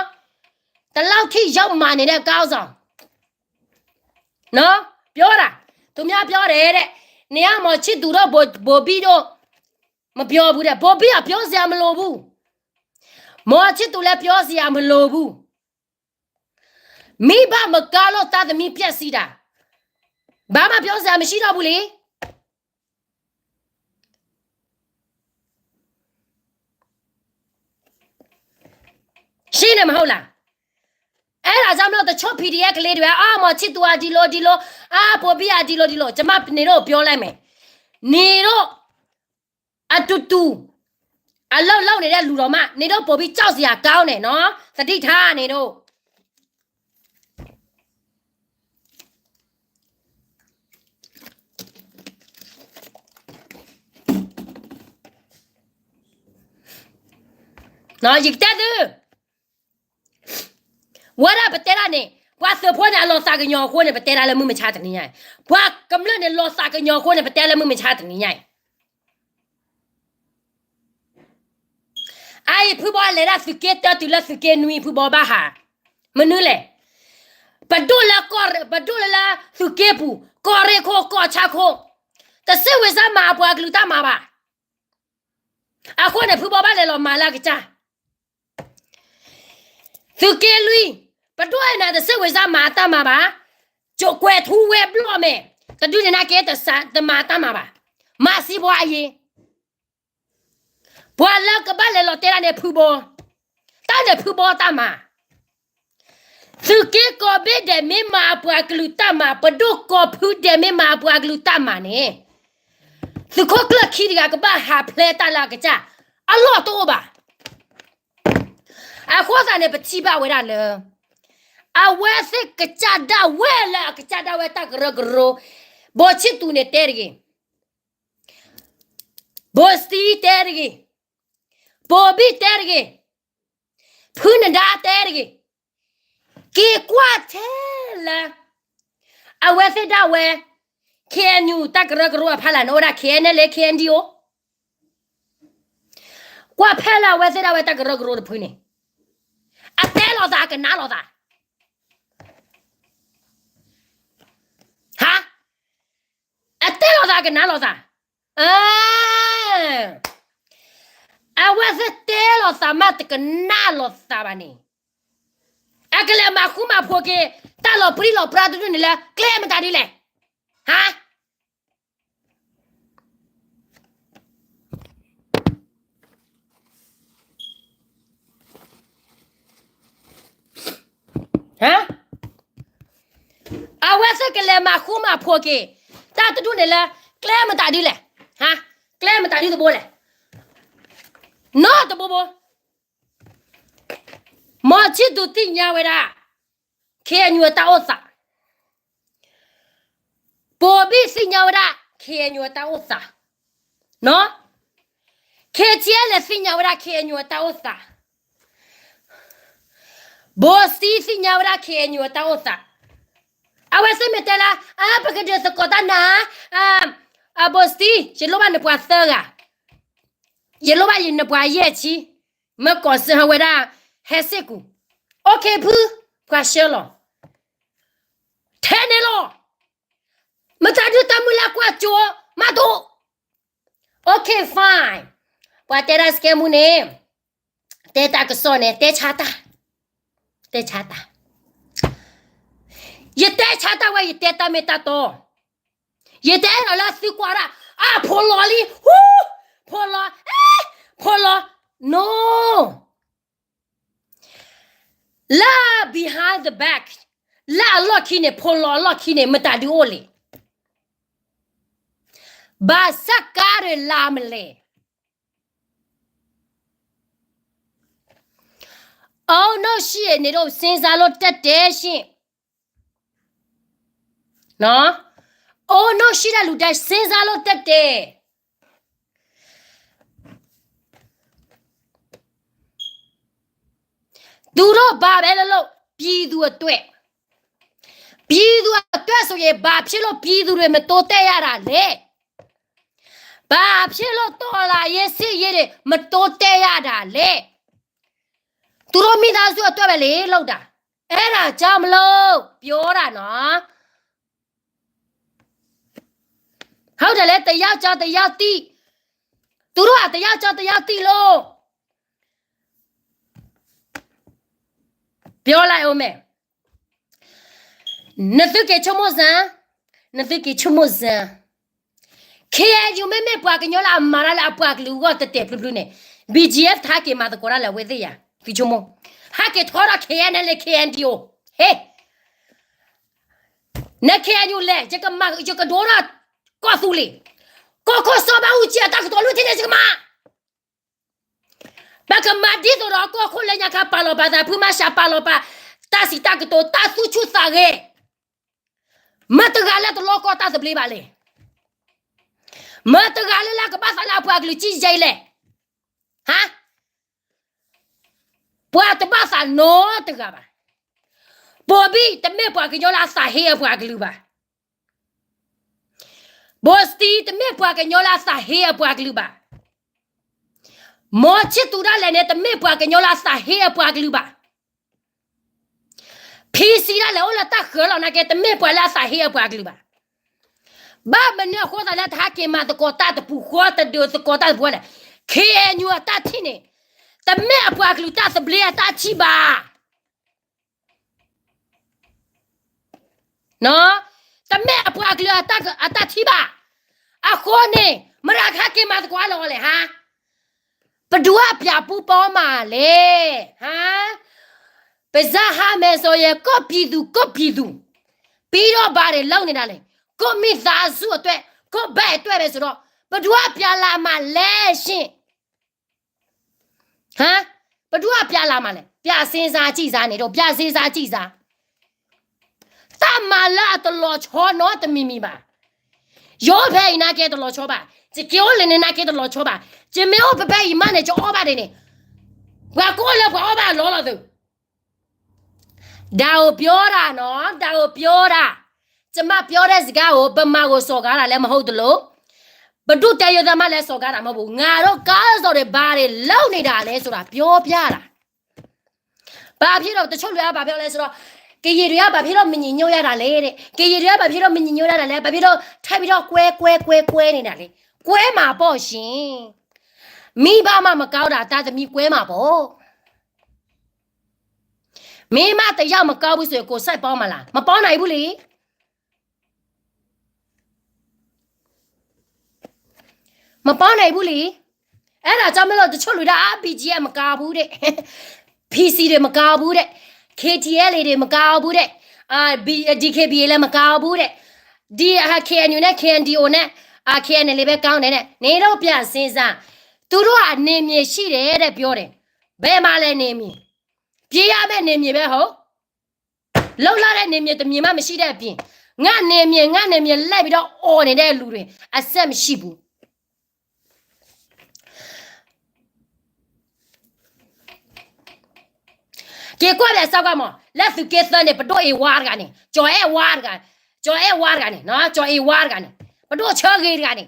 ဒီလောက်ထိ ယုတ်မာန်နေတဲ့ ခေါင်းဆောင်. နော်, ပြောတာ, သူများပြောတယ်တဲ့, နေရမော်ချစ်သူတို့ ဗိုလ်, ဗိုလ်ဘီတို့ မပြောဘူးတဲ့, ဗိုလ်ဘီက ပြောစရာမလိုဘူး, မော်ချစ်သူလည်း ပြောစရာမလိုဘူး. မိဘမကောင်းလို့ သားသမီးပျက်စီးတာ, ဘာမှ ပြောစရာမရှိတော့ဘူးလေ. ရှင်းတယ်မဟုတ်လား. အဲဒါကြောင့်မလို့ တချို့ PDF ကလေးတွေ, အာ, မော်ချစ်သူက ဒီလိုဒီလို, အာ, ဗိုလ်ဘီက ဒီလိုဒီလို, ကျွန်မ နင်တို့ကို ပြောလိုက်မယ်, နင်တို့ အတူတူ အလုပ်လုပ်နေတဲ့ လူတောင်မှ နင်တို့ ပိုပြီး ကြောက်စရာကောင်းတယ်နော်, သတိထား နင်တို့. နော်, ယကတဲသု, ဝဲဒၣ်ပတဲဒၣ်န့ၣ်, ပှၤသုးဖိန့ၣ် အလီၤသးကညီၤအဃိန့ၣ် ပတဲဒၣ်လၢမုၢ်မဆါတနံၤညါအံၤ, ပှၤကမျၢၢ်န့ၣ် လီၤသးကညီၤအဃိန့ၣ် ပတဲလၢမုၢ်မဆါတနံၤညါအံၤ. အအံၤ ဖုဘီလဲၤဒၣ်သုးက့တၢတုၤလၢသုးက့နွံ ဖုဘီဘၣ်ဟး, မနုၤလဲၣ်. ပဒိၣ်လၢ, ပဒိၣ်လၢလၢသုးက့ပူၤ, ကီၢ်ရ့ၣ်ခိၣ် ကီၢ်ဆၣ်ခိၣ်, တစိတ်ဝင်စား မၤအပှၤကလုာ်တၢ်မၤဘၣ်. အဃိန့ၣ် ဖုဘီဘၣ်လဲၤလီၤမၤလၢအကစၢ် သုးက့လွံၢ်, ပဒိၣ်အဲၣ်နၤ တစိတ်ဝင်စား မၤအတၢ်မၤဘၣ်, ကွဲးထူဝဲဘျီၣ်မဲာ်, တဒုးန့ၣ်နာ်က့ တမၤအတၢ်မၤဘၣ်, မၤစံးပှၤအယ့ၤ. ပှၤလၢကဘၣ်လဲၤလီၤတဲဒၣ်န့ၣ် ဖုဘီ, တၢ်န့ၣ်ဖုဘီတၢ်မၤ. သုးက့ကီၢ်ဘ့ၣ်ဒဲး မ့ၢ်မၤအပှၤကလုာ်တၢ်မၤ, ပဒိၣ်ကီၢ်ဖုဒဲး မ့ၢ်မၤအပှၤကလုာ်တၢ်မၤန့ၣ်, သုးခိၣ်ကျၢၢ်ခံတဂၤ ကဘၣ်ဟးဖျဲးတၢ်လၢအကစၢ်, အလီၢ်တအိၣ်ဘၣ်. အဃိသတးန့ၣ် ပထံၣ်ဘၣ်ဝဲဒၣ်လၢ အဝဲသ့ၣ်ကစၢ်ဒၣ်ဝဲလၢအကစၢ်ဒၣ်ဝဲတၢ်ကရၢကရိ, ဘိးဆံၣ်သူးန့ၣ်တဲတဂ့ၤ. ဘိၣ်စတံတဲတဂ့ၤ, ဘိၣ်ဘံၣ်တဲတဂ့ၤ, ဖုနဒါတဲတဂ့ၤ, က့ၤကွၢ်ထဲလၢ အဝဲသ့ၣ်ဒၣ်ဝဲ ခ့ၣ်အဲၣ်ယူၣ် တၢ်ကရၢကရိအဖီလာ်န့ၣ် အိၣ်ဒၣ် ခ့ၣ်အဲၣ်ယူၣ် လၢ ခ့ၣ်အဲၣ်ယူၣ် ကွၢ်ဖဲလၢအဝဲသ့ၣ်ဒၣ်ဝဲတၢ်ကရၢကရိတဖုန့ၣ် အတဲလိာ်သးအကနၣ်လိာ်သး, ဟါ, အတဲလိာ်သးအကနၣ်လိာ်သး, အဝဲသ့ၣ်တဲလိာ်သးမးတကနၣ်လိာ်သးဘၣ်န့ၣ်, အကလဲၤမၤဃူမၤဖိးက့ၤ တၢ်လီၤပြံလီၤပြါတဒူၣ်န့ၣ်လၢ ကျဲမတၤဒ်လဲၣ်, ဟါ အဝဲသ့ၣ်ကလဲၤမၤဃူမၤဖိးက့ၤ တၢ်တဒူၣ်န့ၣ်လၢ ကျဲမတၤဒ်လဲၣ်, ဟါ, ကျဲမတၤဒ်တဘိလဲၣ်, နီတဘိဘိ, မီၤဆံၣ်သူးသ့ၣ်ညါဝဲဒၣ် ခ့ၣ်အဲၣ်ယူၣ် အတၢ်အိၣ်သး, ဘိၣ်ဘံၣ်သ့ၣ်ညါဝဲဒၣ် ခ့ၣ်အဲၣ်ယူၣ် အတၢ်အိၣ်သး, နီၤ, ခ့ၣ်ဆဲလဲၣ်သ့ၣ်ညါဝဲဒၣ် ခ့ၣ်အဲၣ်ယူၣ် အတၢ်အိၣ်သး, ဘိၣ်စတံသ့ၣ်ညါဝဲဒၣ် ခ့ၣ်အဲၣ်ယူၣ် အတၢ်အိၣ်သး, အဝဲသ့ၣ်မ့ၢ်တဲလၢ အ ပကဒုးသကိးတၢ်နၤ, အ ဘိၣ်စတံ ယလိၣ်ဘၣ်နပှၤသၢဂၤ, ယလိၣ်ဘၣ်ယနပှၤယဲၢ်ဆံ, မ့ၢ်ကီးစၢၤဟးဝဲဒၣ် ဟဲစ့ၢ်ကီး, အိၣ်ခ့ဖု, ပှၤဆှၢလီၤ, ထဲန့ၣ်လီၤ, မတၤဒုးတၢ်မုၢ်လၢ်ကွၢ်ကၠိ မးဒိၣ်, OK fine, ပှၤတဲဒၣ်စကဲမူန့ၣ်, တဲတၢ်ကစီၣ်န့ၣ် တဲဆါတၢ်, တဲဆါတၢ်, ယတဲဆါတၢ်ဝဲ ယတဲတၢ်မ့ၢ်တၢ်တီ, ယတအဲၣ်ဒိးလၢသုကွၢ်ဒၣ်, အဖိလီၤလံ, ဟူ, ဖိလီၤ, ဖိလီၤ, no, လၢ behind the back, လၢအလီၢ်ခံန့ၣ် ဖိလီၤအလီၢ်ခံန့ၣ် မတၤဒုးအိၣ်လဲၣ်, ဘၣ်ဆၣ်ကါရ့ၣ်လါမလဲၣ်, အိၣ်နီၢ်ဆံၣ်န့ၣ်ဒီး စ့စါလိၣ်တဲတဲရှ့ၣ်, အိၣ်နီၢ်ဆံၣ်တၢ်လူၤတဲ စ့စါလိၣ်တဲတဲ, သူတို့ဘာပဲလုပ်လုပ် ပြည်သူအတွက်, ပြည်သူအတွက်ဆိုရင် ဘာဖြစ်လို့ ပြည်သူတွေ မတိုးတက်ရတာလဲ, ဘာဖြစ်လို့ တော်လှန်ရေး စစ်ရေးတွေ မတိုးတက်ရတာလဲ, သူတို့မိသားစုအတွက်ပဲလေ လုပ်တာ, အဲဒါကြောင့်မလို့ ပြောတာနော်, ဟုတ်တယ်လေ တစ်ယောက်ကြောင့် တစ်ယောက်သိ, သူတို့က တစ်ယောက်ကြောင့် တစ်ယောက်သိလို့ ပြောလိုက်ဦးမယ်, နသုက့ၤ ဆိကမိၣ်စၢၤ, နသုက့ၤ ဆိကမိၣ်စၢၤ, ခ့ၣ်အဲၣ်ယူၣ် မ့မ့ၢ်ပှၤကညီလၢအမၤတၢ်လၢအပှၤကလုာ်အဂီၢ် တဲာ်တဲာ်ဖျုးဖျုးန့ၣ်, BGF ဟဲက့ၤမၤသကိးတၢ်လၢအဝဲသ့ၣ်ယၤ, သုဆိကမိၣ်, ဟဲက့ၤထီထီၣ် KNLA KNDO, ဟ့ၣ်, န ခ့ၣ်အဲၣ်ယူၣ် လဲၤ, ယကဒိထီၣ် ကီၢ်သူလ့ၤ, ကီၢ်ခိၣ်စီၤဘးအူကၠံ အတၢ်ကတိၤလွံၢ်ထံၣ်န့ၣ် ယကမၤ ပကမၤဒ်သိးဒီး ကီၢ်ခိၣ်လၢညါခါ ပာ်လီၤပာ်သး ဖုမၤရှး ပာ်လီၤပာ် တၢ်စံးတၢ်ကတိၤ တၢ်သူၣ်ဆူၣ်သးဂဲၤ, မတၤတဂၤလၢတလီကီတၢ်သဘျ့ဘၣ်လဲၣ်, မတၤတဂၤလၢလၢကဘၣ်သးလၢအပှၤကလုာ်စံၣ်ယဲလဲၣ်, ဟါ, ပှၤတဘၣ်သးနီတဂၤဘၣ်, ဘိၣ်ဘံၣ် တမ့ၢ်ပှၤကညီလၢအသးဟ့အပှၤကလုာ်ဘၣ် ဘိၣ်စတံ တမ့ၢ်ပှၤကညီလၢအသးဟ့အပှၤကလုာ်ဘၣ်. မီၤဆံၣ်သူးဒၣ်လဲာ်န့ၣ် တမ့ၢ်ပှၤကညီလၢအသးဟ့အပှၤကလုာ်ဘၣ်. ဖံစံဒၣ်လဲာ်အိၣ်လၢတၢ်ဃၢၤလီၤနာ်က့ တမ့ၢ်ပှၤလၢအသးဟ့အပှၤကလုာ်ဘၣ်. ဘၣ်မနုၤအဃိသးလၢတဟဲက့ၤမၤသကိးတၢ်တပူၤဃီ တဒုးသကိးတၢ်တပူၤဃီလဲၣ်. ခ့ၣ်အဲၣ်ယူၣ်အတၢ်ထံၣ်န့ၣ် တမ့ၢ်အပှၤကလုာ်တၢ်သဘျ့အတၢ်ထံၣ်ဘၣ်. တမ့ၢ်အပှၤကလုာ်အတၢ်ထံၣ်ဘၣ်. အဃိန့ၣ် မတၤကဟဲက့ၤမၤသကိးလၢအီၤလဲၣ်ဟါ. ဘယ်သူက ပြန်ပူပေါင်းမှာလဲ ဟါ. ပါးစပ်ဟါမယ်ဆိုရင် ကိုယ့်ပြည်သူ ကိုယ့်ပြည်သူ ပြီးတော့ ဘာတွေလုပ်နေတာလဲ ကိုယ့်မိသားစုအတွက် ကိုယ့်ဘက်အတွက်ပဲဆိုတော့ ဘယ်သူက ပြန်လာမှာလဲရှင့် ဟါ. ဘယ်သူက ပြန်လာမှာလဲ ပြန်စဉ်းစားကြည့်စမ်းန့ၣ်ဒီး ပြန်စဉ်းစားကြည့်စမ်း. တၢ်မၤလၢအတလီၤဆီနီတမံၤမံၤဘၣ်. ယိၤဖဲအံၤနာ်က့တလီၤဆီဘၣ်. ယက့ၤအိၣ်လၢန့ၣ်နာ်က့တလီၤဆီဘၣ်. ယမ့ၢ်အိၣ်ဖဲဖဲအံၤမးန့ၣ် ယအီၣ်ဘၣ်ဒ်န့ၣ်, ပှၤကိးလၢပှၤအီၣ်ဘၣ်အလီၢ်လီၤသုး. ဒါကိုပြောတာနော်, ဒါကိုပြောတာ. ကျမပြောတဲ့စကားကို ဗမာကိုစော်ကားတာလည်းမဟုတ်သလို, ဘယ်သူ့တဲယိုသမားလည်းစော်ကားတာမဟုတ်ဘူး. ငါတို့ကောင်းဆောင်တွေဘာတွေလုပ်နေတာလဲဆိုတာ ပြောပြတာ. ဘာဖြစ်လို့ တချို့လူက ဘာဖြစ်လို့လဲဆိုတော့ ကရင်တွေက ဘာဖြစ်လို့ မညီညွတ်ရတာလဲတဲ့, ကရင်တွေက ဘာဖြစ်လို့ မညီညွတ်ရတာလဲ, ဘာဖြစ်လို့ ထပ်ပြီးတော့ ကွဲ ကွဲ ကွဲ ကွဲ နေတာလဲ, ကွဲမှာပေါ့ရှင်. မိဘမှမကောင်းတာ သားသမီးကွဲမှာပေါ့. မိဘတစ်ယောက်မကောင်းဘူးဆိုရင် ကိုယ်စိတ်ပေါင်းမလား? မပေါင်းနိုင်ဘူးလေ. မပေါင်းနိုင်ဘူးလေ. အဲ့ဒါကြောင့်မလို့ တချို့လူတွေက အာ ဘီဂျီအမ် မကောင်းဘူးတဲ့, ဖီစီ တွေမကောင်းဘူးတဲ့, ခ့ထီအဲလ် တွေမကောင်းဘူးတဲ့, အာ ဘီ ဒီ ခ့ဘီ လည်းမကောင်းဘူးတဲ့, ဒီ အာ ခ့အန်ယူ နဲ့ ခ့အန်ဒီအို နဲ့ အာ ခ့အန်အယ်လ် ပဲကောင်းတယ်တဲ့, နင်တို့ပြန်စဉ်းစား. သူတို့က နယ်မြေရှိတယ်တဲ့ ပြောတယ်. ဘယ်မှာလဲ နယ်မြေ? ပြေးရမယ့် နယ်မြေပဲဟုတ်. လုပ်လာတဲ့ နယ်မြေ တစ်မြေမှ မရှိတဲ့အပြင်, ငါ့နယ်မြေ ငါ့နယ်မြေ လိုက်ပြီးတော့ အော်နေတဲ့လူတွေ အဆက်မရှိဘူး. က့ၤကွၢ်ဒီး စၢ်ကွၢ်မး လၢသုးက့သၢန့ၣ် ပဒိၣ်အ့ဝါတဂၤန့ၣ်, ကၠီၤအဲၣ်ဝါတဂၤ, ကၠီၤအဲၣ်ဝါတဂၤန့ၣ်, ကၠီၤအ့ဝါတဂၤန့ၣ်, ပဒိၣ်ဆၢဂ့ၤတဂၤန့ၣ်,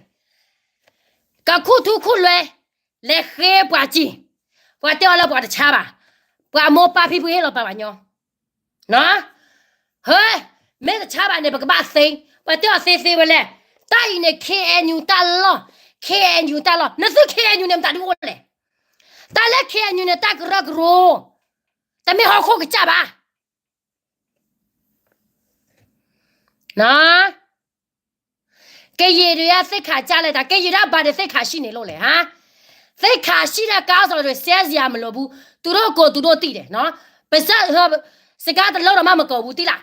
ကခူၣ်ထူခူၣ်လွဲ, လဲၤဃ့ပှၤစံၣ်, ပှၤတဲအီၤလၢပှၤတဆါဘၣ်, ပှၤမိၢ်ပၢ်ဖံဖုဟ့ၣ်လီၤပာ်ဘၣ်ညီ ဟဲ, မ့ၢ်တဆါဘၣ်န့ၣ် ပကဘၣ်သ့, ပှၤတဲအီၤသ့သ့ဝဲလဲၣ်. တၢ်အံၤန့ၣ် ခ့အန်ယူ တၢ်လီၢ်, ခ့အန်ယူ တၢ်လီၢ်, နသု ခ့အန်ယူ န့ၣ် မတၤဒုအိၣ်လဲၣ်. တၢ်လၢ ခ့အန်ယူ န့ၣ် တၢ်ကရၢကရိ, တမ့ၢ်ဟီၣ်ခိၣ်ကစၢ်ဘၣ်. ကရင်တွေက သိက္ခာကျတဲ့ ကရင်တွေက ဘာတွေ သိက္ခာရှိနေလို့လဲ ဟမ်? သိက္ခာရှိတဲ့ ခေါင်းဆောင်တွေ ဆဲစရာမလိုဘူး. သူတို့ကိုယ်သူတို့သိတယ်နော်. ပါးစပ် စကားတစ်လုံးတောင်မှ မကုန်ဘူး သိလား.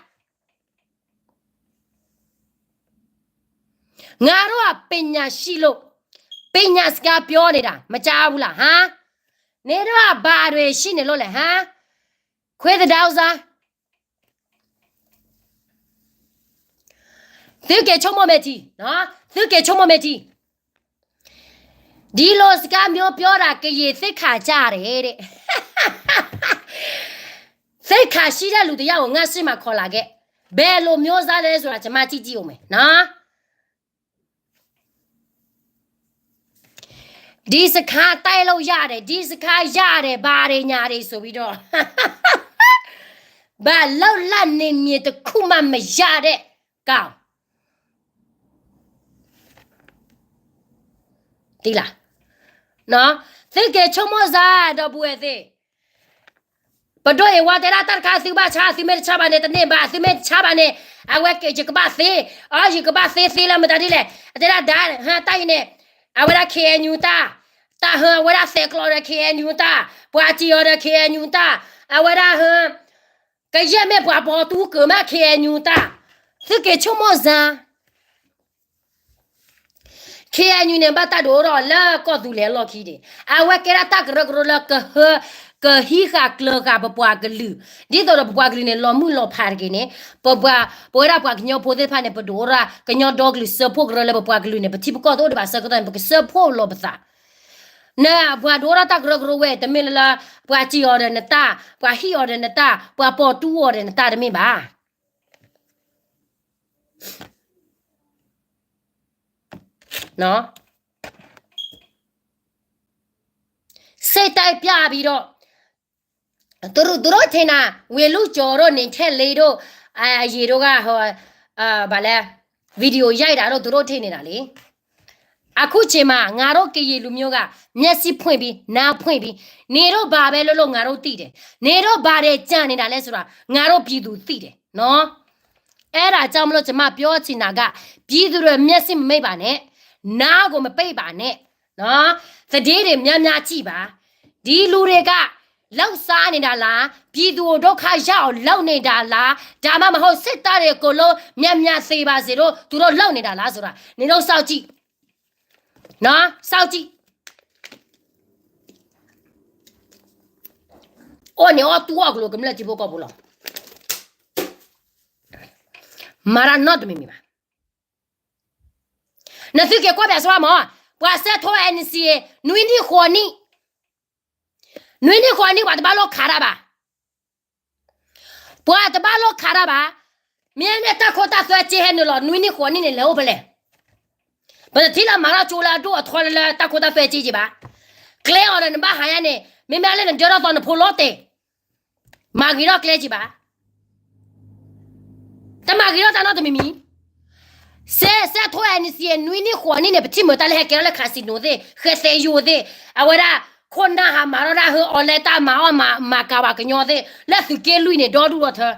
ငါတို့က ပညာရှိလို့, ပညာစကားပြောနေတာ မကြားဘူးလား ဟမ်? နင်တို့က ဘာတွေ ရှိနေလို့လဲ ဟမ်? ခွေးသဒါဥစား, သုက့ၤဆိကမိၣ်မဲာ်ထံ, သုက့ၤဆိကမိၣ်မဲာ်ထံ. ဒီလိုစကားမျိုးပြောတာ ကရင်သိက္ခာကျတယ်တဲ့. သိက္ခာရှိတဲ့လူတစ်ယောက်ကို ငါ့ရှေ့မှာ ခေါ်လာခဲ့. ဘယ်လိုမျိုးစားလဲဆိုတာ ကျွန်မကြည့်ကြည့်ဦးမယ်နော်. ဒီစခန်း တိုက်လို့ရတယ်, ဒီစခန်းရတယ်, ဘာတွေညာတွေ ဆိုပြီးတော့, ဘာလုပ်လို့ နယ်မြေတစ်ခုမှ မရတဲ့ကောင်. သိလား. သုက့ၤဆိကမိၣ်စမ်း ဒီပုၢ်ဝဲၢ်သ့ၣ်. ပဒိၣ်အ့ဝါတဲဒၣ် တၢ်တခါ သုဘၣ်ဆါ, သုမ့ၢ်တဆါဘၣ်န့ၣ် တန့ၢ်ဘၣ်, သုမ့ၢ်တဆါဘၣ်န့ၣ် အဝဲက့ၤ ယကဘၣ်သ့, အီ ယကဘၣ်သ့သ့လၢမတၤဒ်လဲၣ်. အတဲဒၣ်ဒါ ဟါ တၢ်အံၤန့ၣ် အဝဲဒၣ် ခ့အန်ယူ တၢ်, တၢ်ဟါ အဝဲဒၣ် သဲးကျိးဒီး ခ့အန်ယူ တၢ်, ပှၤစံၣ်အီၤဒီး ခ့အန်ယူ တၢ်, အဝဲဒၣ်ဟါ ကယဲၢ်မ့ၢ်ပှၤဘီတူကၢၤမး ခ့အန်ယူ တၢ်. သုက့ၤဆိကမိၣ်စမ်း. ခ့အန်ယူ န့ၣ် ဘၣ်တၢ်ဒိးထီၣ်လၢကီၢ်သူလ့ၤအလီၢ်ခံန့ၣ်, အဝဲကဲဒၣ်တၢ်ကရၢကရိလၢကဟၢ, ကဟံးဃာ်ကျၢၤဃာ်ပပှၤကလုာ်, ဒ်သိးဒီးပပှၤကလုာ်န့ၣ် လီၤမုၢ်လီၤဖးတဂ့ၤန့ၣ်, ပပှၤ, ပဝဲဒၣ်ပှၤကညီဖိသ့ၣ်တဖၣ်န့ၣ် ပဒိးထီၣ်ကညီဒီကလုာ် စၢဖှိၣ်ကရၢလၢပပှၤကလုာ်န့ၣ် ပထံပကီၢ်တအိၣ်ဒံးဘၣ်ဆၢကတီၢ်န့ၣ် ပကစၢဖှိၣ်လီၤပသး. နပှၤဒိးထီၣ်တၢ်ကရၢကရိဝဲ တမ့ၢ်လၢလၢ ပှၤစံၣ်အီၤဒီးနတၢ်, ပှၤဟံးအီၤဒီးနတၢ်, ပှၤဘီတူအီၤဒီးနတၢ်တမ့ၢ်ဘၣ်. စိတ်တိုက်ပြပြီးတော့, သူတို့, သူတို့ထင်တာ ဝေလုကျော်တို့ နေထက်လေးတို့, အရေတို့က, ဟို, ဘာလဲ, ဗီဒီယိုရိုက်တာတို့ သူတို့ထင်နေတာလေ. အခုချိန်မှာ ငါတို့ကရင်လူမျိုးက မျက်စိဖွင့်ပြီး နားဖွင့်ပြီး, နင်တို့ဘာပဲလုပ်လို့ ငါတို့သိတယ်. နင်တို့ဘာတွေကြံနေတာလဲဆိုတာ ငါတို့ပြည်သူသိတယ်နော်. အဲ့ဒါကြောင့်မလို့ ကျွန်မပြောချင်တာက ပြည်သူတွေမျက်စိမပိတ်ပါနဲ့, နားကိုမပိတ်ပါနဲ့နော်. သတင်းတွေများများကြည့်ပါ. ဒီလူတွေက လုပ်စားနေတာလား, ပြည်သူကိုဒုက္ခရောက်အောင်လုပ်နေတာလား, ဒါမှမဟုတ် စစ်သားတွေအကုန်လုံး များများသေပါစေလို့ သူတို့လုပ်နေတာလားဆိုတာ နင်တို့စောင့်ကြည့်နော်, စောင့်ကြည့်. အိၣ်န့ၣ်အိၣ်တူၢ်အီၣ်ကလိၤ ကမျၢၢ်ထံဖိကီၢ်ဖိလီၤ. မၤတၢ်နီတမံၤမံၤဘၣ်. နသုက့ၤကွၢ်ပြးစှၤမး, ပှၤစဲးထိ NCA နွံနံၣ်ဃိးနံၣ်, နွံနံၣ်ဃိးနံၣ် ပှၤတဘၣ်လိၣ်ခးတၢ်ဘၣ်. ပှၤတဘၣ်လိၣ်ခးတၢ်ဘၣ်. မ့မ့ၢ်တၢ်ခိတၢ်သွဲက့ဟဲနုာ်လီၤ နွံနံၣ်ဃိးနံၣ်န့ၣ် လဲၤအိၣ်ဖဲလဲၣ်. ပတထံၣ်လၢမၤထီၣ်ကၠိလၢအဒိၣ်အထီလၢတၢ်ခိတၢ်သွဲက့က့ဘၣ်. ကျဲအီၤဒီးနဘၣ်ဟးယါန့ၣ် မ့မ့ၢ်လၢနဒၢထီၣ်သီနဖိလီၤတဲာ် မၤဂ့ၤထီၣ်ကျဲက့ဘၣ်. တမၤဂ့ၤထီၣ်တၢ်နီတမံၤမံၤ. စဲး, စဲးထိ NCA နွံနံၣ်ဃိးနံၣ်န့ၣ် ပထံၣ်မုာ်တၢ်လၢဟဲကဲထီၣ်လၢ casino သ့ၣ်, ဃဲသဲယိၤသ့ၣ်, အဝဲဒၣ် ခိၣ်နၢ်ဟးမၤထီၣ်ဒၣ်ဟၢအီၤလဲတၢ်မၤအီၣ်မၤကၤပှၤကညီသ့ၣ် လၢသုးက့လွံၢ်န့ၣ် ဒီဒူၣ်ဒီထၢ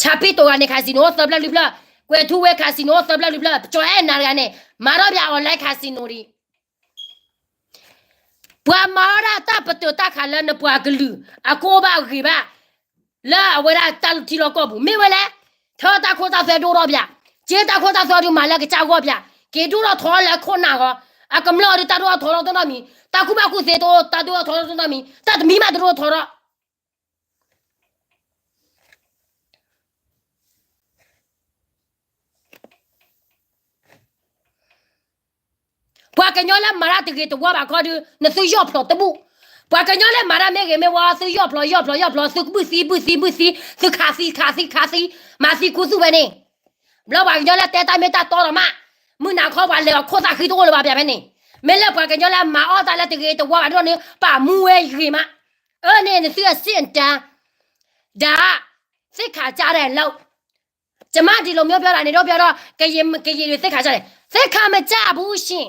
ဆၣ်ဖံတိၤဂၤန့ၣ် casino အိၣ်သၢဖျၢၣ်လွံၢ်ဖျၢၣ်, ကွဲၤထူဝ့ casino အိၣ်သၢဖျၢၣ်လွံၢ်ဖျၢၣ်, ပကၠီၤအဲၣ်နၤတဂၤန့ၣ် မၤထီၣ်ပၠး online casino ဒံး. ပှၤမၤထီၣ်ဒၣ်တၢ်ပတုာ်တၢ်ခးလၢနပှၤကလုာ် အကအိၣ်ဘၣ်အဂ့ၤဘၣ် လၢအဝဲဒၣ်တၢ်လီၢ်ထံလီၢ်ကီၢ်ပူၤ မ့ၢ်ဝဲလဲၣ်. ထၢတၢ်ခိတၢ်သွဲဒိၣ်ထီၣ်ပၠး, က့တၢ်ခိတၢ်သွဲဒုးမၤလၢကစၢ်ဂီၢ်ပၠး, က့ၤဒိၣ်ထီၣ်ထီလၢခိၣ်နၢ်ဂီၢ်, အကမျၢၢ်အီၤဒုးတၢ်ဒိၣ်ထီၣ်ထီထီၣ်တနီတမံၤ, တၢ်ကူၣ်ဘၣ်ကူၣ်သ့တအိၣ် တၢ်ဒိၣ်ထီၣ်ထီထီၣ်တနီတမံၤ, တၢ်တမံၤမးတဒိၣ်ထီၣ်ထီထီၣ် ပှၤကညီလၢမၤတၢ်တဂ့ၤတဝါဘၣ်ခီဒုး နသုယီၢ်ဖျိးတဘူၣ်. ပှၤကညီလၢမၤတၢ်မ့ၢ်ဂ့ၤမ့ၢ်ဝါ သုယီၢ်ဖျိးယီၢ်ဖျိးယီၢ်ဖျိး သုကဘုၣ်သံဘုၣ်သံဘုၣ်သံ, သုခးသံခးသံခးသံ, မၤသံခူသူၣ်ဝဲန့ၣ်. ဘျီပှၤကညီလၢတဲတၢ်မ့ၢ်တၢ်တီလီၤမး, မုၢ်နၤခီပှၤလဲၤအီၤခိၣ်သၣ်ဃံတအိၣ်လၢၤဘၣ် ပၠးဖဲန့ၣ်. မ့ၢ်လၢပှၤကညီလၢအမၤအီၣ်တၢ်လၢတဂ့ၤတဝါဘၣ်ဒိၣ်န့ၣ် ပာ်မူဝဲဂ့ၤမး. အၢန့ၣ် နသုအဆ့ၣ်အတၢ် ဒၣ် သိက္ခာကျတဲ့လုပ်, ကျမဒီလိုမျိုးပြောတာနေတော့ ပြောတော့ ကရင်တွေ သိက္ခာကျတယ်, သိက္ခာမကျဘူးရှင်.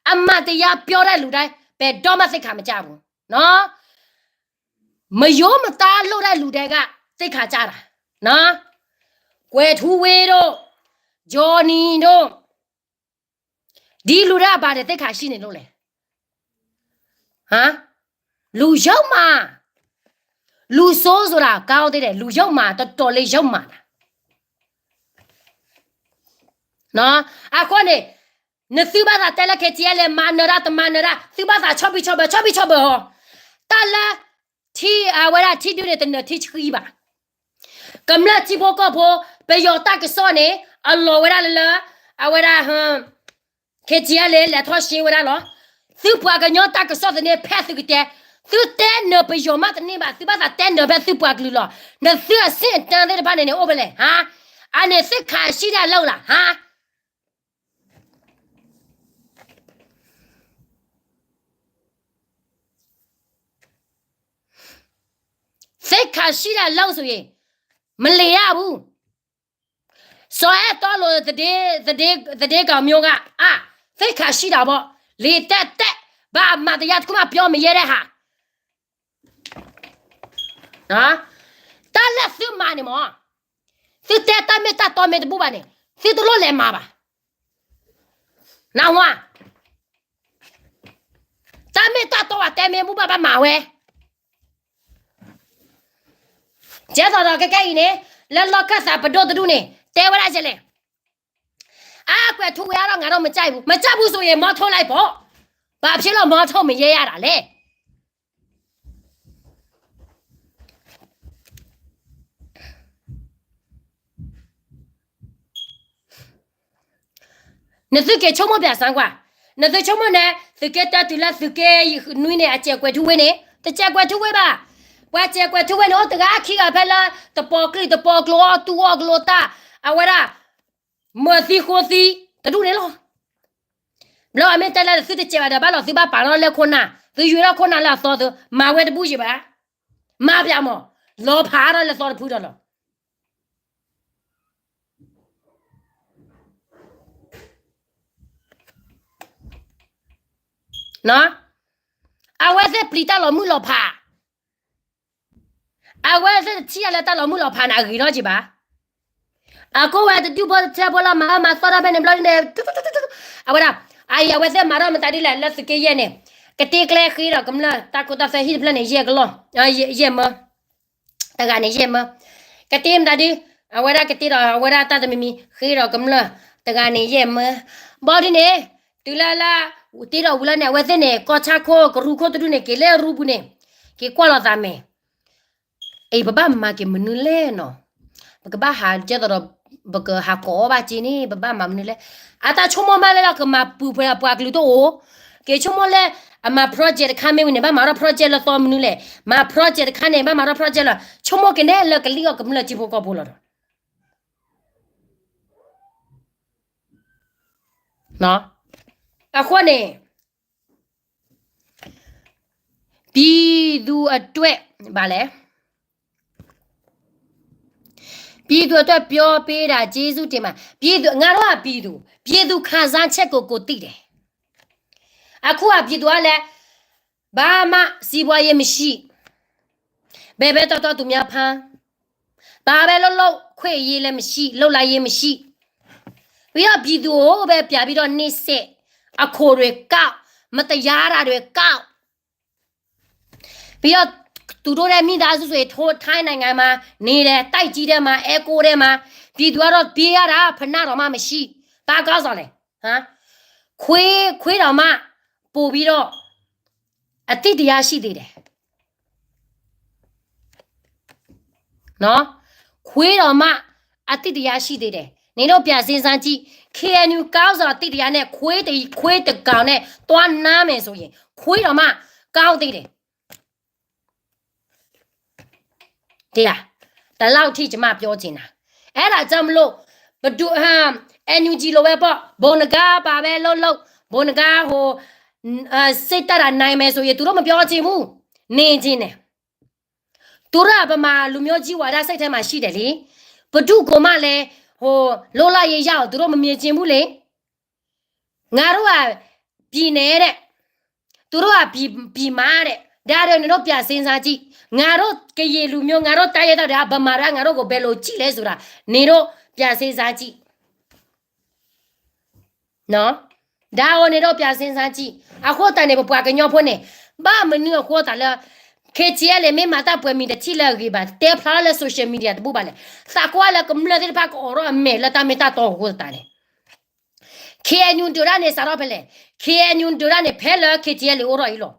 အမှန်တရားပြောတဲ့လူတိုင်း ဘယ်တော့မှ သိက္ခာမကျဘူးနော်. မရိုးမသားလုပ်တဲ့လူတိုင်းက သိက္ခာကျတာနော်. ကွယ်ထူးဝေးတို့, ဂျော်နီတို့, ဒီလူတွေက ဘာတွေ သိက္ခာရှိနေလို့လဲ. ဟမ်, လူယုတ်မာ, လူဆိုးဆိုတာ ကောင်းသေးတယ်, လူယုတ်မာ, တော်တော်လေး ယုတ်မာတာ. နော်, အဃိန့ၣ် နသုဘၣ်သးတဲလၢ KTLA မၤနၢၤတၢ် တမၤနၢၤတၢ်, သုဘၣ်သးဆီၣ်ဘံၣ်ဆီၣ်ဘၢ ဆီၣ်ဘံၣ်ဆီၣ်ဘၢဟီ, တၢ်လၢ ထံ အဝဲဒၣ်ထံဒုန့ၣ် တနၢၤထံဆှံဘၣ်. ကမျၢၢ်ထံဖိကီၢ်ဖိ ပယီၤတၢ်ကစီၣ်န့ၣ် အလီၤဝဲဒၣ်လၢ လၢ အဝဲဒၣ် KTLA လဲၤထီၣ်ရှဲဝဲဒၣ်လီၤ. သုပှၤကညီတၢ်ကစီၣ်သန့ ဖဲသုကတဲ, သုတဲနၢၤပယီၤမးတန့ၢ်ဘၣ်, သုဘၣ်သးတဲနၢၤဖဲသုပှၤကလုာ်လီၤ. နသုအဆ့ၣ်အတၢ်သ့ၣ်တဖၣ်န့ၣ်န့ၣ် အိၣ်ဖဲလဲၣ်, ဟါ, အန့ၣ် သိက္ခာရှိတဲ့အလုပ်လား, ဟါ. သိက္ခာရှိတဲ့အလုပ်ဆိုရင် မလင်ရဘူး. စီၤအဲၣ်တီလိာ် သတင်း, သတင်း, သတင်းခေါင်းမျိုးက အာ, သိက္ခာရှိတာပေါ့, လံာ်တၢ်တဲ, ဘာအမှန်တရားတစ်ခုမှ ပြောမရဲတဲ့ဟာ. တၢ်လၢသုမၤန့ၣ်မ့ၢ်, သုတဲတၢ်မ့ၢ်တၢ်တီမ့ၢ်တဘူၣ်ဘၣ်န့ၣ် သုတလိၣ်လဲၤမၤဘၣ်. နၢ်ဟူဧါ. တၢ်မ့ၢ်တၢ်တီဘၣ်တဲမ့ၢ်ဘူၣ်ဘၣ် ဘၣ်မၤဝဲ. ကဲသိးဒီးကကဲအံၤန့ၣ် လၢလီၢ်ခၢၣ်သးပဒိၣ်တဒူၣ်န့ၣ် တဲဝဲဒၣ်ယဲလဲၣ်. အါ ကွဲးထူဝဲအါထီၣ် ငါတော့မကြိုက်ဘူး, မကြိုက်ဘူးဆိုရင် မောင်းထုတ်လိုက်ပေါ့, ဘာဖြစ်လို့ မောင်းထုတ်မရဲရတာလဲ. နသုက့ၤဆိကမိၣ်ပၠးစမ်းကွၢ်, နသုဆိကမိၣ်န့ၣ် သုးက့တၢတုၤလၢသုးက့နွံန့ၣ် အစဲးကွဲးထူဝ့န့ၣ် တစဲးကွဲးထူဝ့ဘၣ်. ပှၤစဲးကွဲးထူဝ့န့ၣ် အိၣ်တဂၤခံဂၤဖဲလၢ တပီၤကျံၢ်တပီၤကျိအီၣ်တူၢ်အီၣ်ကျိတၢ် အဝဲဒၣ် မၤသံဃိသံ တဒူၣ်န့ၣ်လီၤ. ဘျီအမ့ၢ်တဲလၢသုတစဲးဘၣ်ဒီး ဘၣ်လီၤသုဘၣ်ပာ်ထီၣ်လၢခိၣ်နၢ်, သုယွၤထီၣ်ခိၣ်နၢ်လၢအသီသု, မၤဝဲတဘူၣ်ယံၤဘၣ်, မၤပၠးမး, လီၤဖးထီၣ်လၢသီတဖုဒီးလီၤ. အဝဲသ့ၣ်ပျံၤတၢ်လီၤမုၢ်လီၤဖး, အဝဲသ့ၣ်တထံၣ်အလၢတၢ်လီၤမုၢ်လီၤဖးန့ၣ် အဂ့ၤထီၣ်က့ၤဘၣ်. အကိးဝဲတဒူၣ်ဖိတထၢဖိလီၤ မၤအၢမၤသီထီၣ်ဖဲန့ၣ်ဘျီန့ၣ်, အဝဲဒၣ်, အအံၤ အဝဲသ့ၣ်မၤထီၣ်မတၤဒ်လဲၣ် လၢသုးက့ယဲၢ်န့ၣ်, ကတ့ကျဲဃ့ဒီးကမျၢၢ် တၢ်ခိတၢ်သွဲဟံၣ်တဖျၢၣ်န့ၣ် ယဲၢ်ကလီၢ်, ယဲၢ်မၢ တဂၤန့ၣ်ယဲၢ်မၢ, ကတ့မတၤဒ်, အဝဲဒၣ်ကတ့ဒီး အဝဲဒၣ်တၢ်တမံၤမံၤ ဃ့ဒီးကမျၢၢ် တဂၤန့ၣ်ယဲၢ်မၢ, ဘီဒ်န့ၣ်, တုၤလၢလၢ, တ့ဒီးဝံၤလၢန့ၣ် အဝဲသ့ၣ်န့ၣ် ကီၢ်ဆၣ်ခိၣ်ကရူၢ်ခိၣ်တဒူၣ်န့ၣ် က့ၤလၢရူပူၤန့ၣ်, က့ၤကွၢ်လိာ်သးမဲာ် အံၤ ပဘၣ်မၤက့ၤမနုၤလဲၣ်နီၤ, ပကဘၣ်ဟးကဲသိးဒီး ပကဟးကိးအီၤဘၣ်က့ၤန့ၣ် ပဘၣ်မၤမနုၤလဲၣ်. အတၢ်ဆိကမိၣ်မးလၢလီၤ ကမၤပူၤဖဲပှၤကလုာ်တအိၣ်, က့ၤဆိကမိၣ်လၢ အမၤ project တခါမ့ၢ်ဝံၤန့ၣ် ဘၣ်မၤထီၣ် project လၢသီမနုၤလဲၣ်, မၤ project တခါန့ၣ် ဘၣ်မၤထီၣ် project လီၤ. ဆိကမိၣ်က့ၤန့ၣ်လၢကလံၣ်အီၣ်ကမျၢၢ်ထံဖိကီၢ်ဖိလီၤဒီး အဃိန့ၣ် ပြည်သူ့အတွက် ဘၣ်လဲၣ်, ပြည်သူ့အတွက် ပြောပေးတာ ကျေးဇူးတင်ပါတယ်. ပြည်သူ, ငါတို့က ပြည်သူ, ပြည်သူခံစားချက်ကို ကိုယ်သိတယ်. အခုက ပြည်သူကလည်း ဘာမှ စီးပွားရေးမရှိ, ဘယ်ဘဲတော်တော်သူများဖမ်း, ဘာပဲလုပ်လုပ် ခွင့်ရေးလည်းမရှိ, လုပ်လာရေးမရှိ. ပြီးတော့ ပြည်သူကိုပဲ ပြန်ပြီးတော့ နှိပ်စက်, အခွန်တွေကောက်, မတရားတာတွေကောက်. ပြီးတော့ သူတို့ရဲ့မိသားစုဆိုရင် ထိုင်းနိုင်ငံမှာနေတယ်, တိုက်ကြီးထဲမှာ, အဲကိုထဲမှာ, ပြည်သူကတော့ ပြေးရတာ ဖနတော့မှမရှိ. ဘာကောင်းဆောင်လဲ. ဟမ်, ခွေး, ခွေးတောင်မှ ပိုပြီးတော့ အသိတရားရှိသေးတယ်. နော်, ခွေးတောင်မှ အသိတရားရှိသေးတယ်. နင်တို့ပြန်စဉ်းစားကြည့်, KNU ခေါင်းဆောင်သိတရားနဲ့ ခွေးတ, ခွေးတစ်ကောင်နဲ့ သွားနားမယ်ဆိုရင်, ခွေးတောင်မှ ကောင်းသေးတယ်. ဒီလား, ဒီလောက်ထိ ကျွန်မပြောချင်တာ. အဲ့ဒါကြောင့်မလို့, ဘယ်သူ, ဟမ်, NUG လိုပဲပေါ့, ဘုံနဂါပါပဲလုပ်လုပ်, ဘုံနဂါဟို, အာ, စစ်တပ်က နိုင်မယ်ဆိုရင် သူတို့မပြောချင်ဘူး, နေချင်တယ်. သူတို့က ဗမာလူမျိုးကြီးဝါဒစိတ်ထဲမှာရှိတယ်လေ. ဘယ်သူ့ကိုမှလည်း, ဟို, လွတ်လပ်ရေးရအောင် သူတို့မမြင်ချင်ဘူးလေ. ငါတို့က ပြည်နယ်တဲ့, သူတို့က ပြည်, ပြည်မတဲ့, ဒါတွေ နင်တို့ပြန်စဉ်းစားကြည့်. ငါတို့ကရင်လူမျိုး, ငါတို့တိုင်းရင်းသားတွေက ဗမာတွေက ငါတို့ကို ဘယ်လိုကြည့်လဲဆိုတာ နင်တို့ ပြန်စဉ်းစားကြည့်. နော်, ဒါကို နင်တို့ ပြန်စဉ်းစားကြည့်. အဃိသတးန့ၣ် ပပှၤကညီဖိန့ၣ်, ဘၣ်မနုၤအဃိသတးလၢ KTLA မ့ၢ်မၤတၢ်ပှဲၤမံၤတထံၣ်လၢအဂ့ၤဘၣ်, တဲဖျါလၢ social media တဘူၣ်ဘၣ်လဲၣ်. သးကွၢ်လၢကမျၢၢ်သ့ၣ်တဖၣ်ကအိးထီၣ်အမဲာ်လၢတၢ်မ့ၢ်တၢ်တီအဃိသတးန့ၣ် KNU ဒုးတၢ်န့ၣ် စးထီၣ်ဖဲလဲၣ်. KNU ဒုးတၢ်န့ၣ် ဖဲလၢ KTLA အိၣ်ထီၣ်အံၤလီၤ.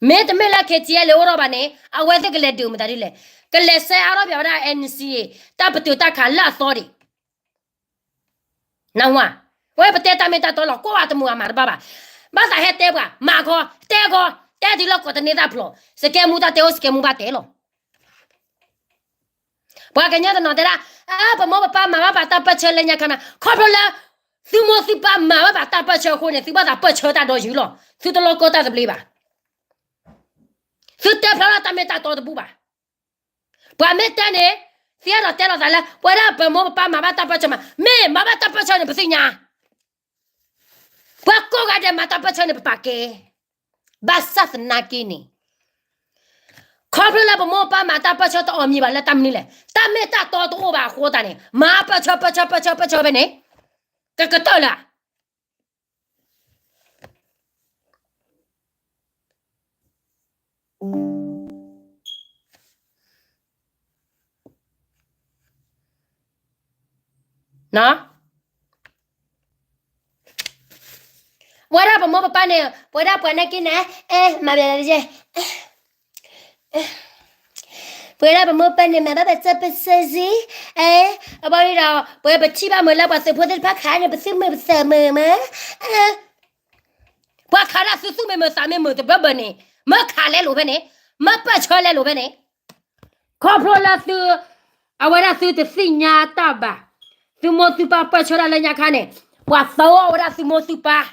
မ့တမ့ၢ်လၢ KTLA အိၣ်ထီၣ်ဘၣ်န့ၣ် အဝဲသ့ၣ်ကလဲၤဒုးမတၤဒ်လဲၣ်. ကလဲၤဆဲးအါထီၣ်ပၠးဝဲဒၣ် NCA တၢ်ပတုာ်တၢ်ခးလၢအသီဒံး. နဝၤ, ဝဲပတဲတၢ်မ့ၢ်တၢ်တီလီၤ ကွၢ်ဝဲတမုာ်အမၤတဘၣ်ဘၣ်. ဘၣ်သးဟဲတဲပှၤ, မၤခီ, တဲခီ, တဲတုၤလၢကိးတန့ၢ်သၣ်ဖျိး, စကဲမူတၢ်တဲအိၣ် စကဲမူဘၣ်တဲလီၤ. ပှၤကညီတနီၤတဲဒၣ်, အၢ ပမိၢ်ပပၢ်မၤဘၣ်ပာ်တၢ်ပၢၢ်ဆၢလၢညါခါမး, ခီဖျိလၢ သုမိၢ်သုပၢ်မၤဘၣ်ပာ်တၢ်ပၢၢ်ဆၢအဃိန့ၣ် သုဘၣ်သးပၢၢ်ဆၢတၢ်ဒီးယုာ်လီၤ. သုတလီၤကီတၢ်သဘျ့ဘၣ်. သုတဲဖျါထီၣ်တၢ်မ့ၢ်တၢ်တီတဘူၣ်ဘၣ်. ပှၤမ့ၢ်တဲန့ၣ်, သ့အဲၣ်ဒိးတဲလီၤသးလၢ ပဝဲဒၣ်ပမိၢ်ပပၢ်မၤဘၣ်တၢ်ပၢၢ်ဆၢမး, မ့ၢ်မၤဘၣ်တၢ်ပၢၢ်ဆၢန့ၣ် ပသ့ၣ်ညါ. ပှၤကိးဂၤဒဲးမၤတၢ်ပၢၢ်ဆၢန့ၣ် ပပာ်ကဲ. ဘၣ်ဆၣ်သနာ်က့န့ၣ်, ခီဖျိလၢပမိၢ်ပပၢ်မၤတၢ်ပၢၢ်ဆၢတအီၣ်မံၤဘၣ်လၢတၢ်မနုၤလဲၣ်, တၢ်မ့ၢ်တၢ်တီတအိၣ်ဘၣ်အဃိသတးန့ၣ် မၤပၢၢ်ဆၢ ပၢၢ်ဆၢ ပၢၢ်ဆၢ ပၢၢ်ဆၢဖဲန့ၣ်, ကကတၢၢ်လၢ ဝဲဒၣ်ပမိၢ်ပပၢ်န့ၣ် ပဝဲဒၣ်ပှၤနာ်က့န့ၣ်, အဲ, မၤဘၣ်, ပဝဲဒၣ်ပမိၢ်ပပၢ်န့ၣ် မၤဘၣ်ပာ်တၢ်ပၢၢ်ဆၢစ့ၢ်, အဲ, အဘီဒီး ပဝဲပထံၣ်ဘၣ်မုာ်လၢပှၤသုးဖိသ့ၣ်တဖၣ်ခးန့ၣ် ပသုးမုာ်ပသးမုာ်မး, ပှၤခးဒၣ်သုသူၣ်မ့ၢ်မုာ်သးမ့ၢ်မုာ်တဘၢဘၢန့ၣ်, မ့ၢ်ခးလဲလိာ်ဖဲန့ၣ်, မ့ၢ်ပၢၢ်ဆၢလဲလိာ်ဖဲန့ၣ်, ခီဖျိလၢသု, အဝဲဒၣ်သုတသ့ၣ်ညါတၢ်ဘၣ်, သုမိၢ်သုပၢ်ပၢၢ်ဆၢတၢ်လၢညါခါန့ၣ်, ပှၤသီအီၣ်ဝဲဒၣ်သုမိၢ်သုပၢ်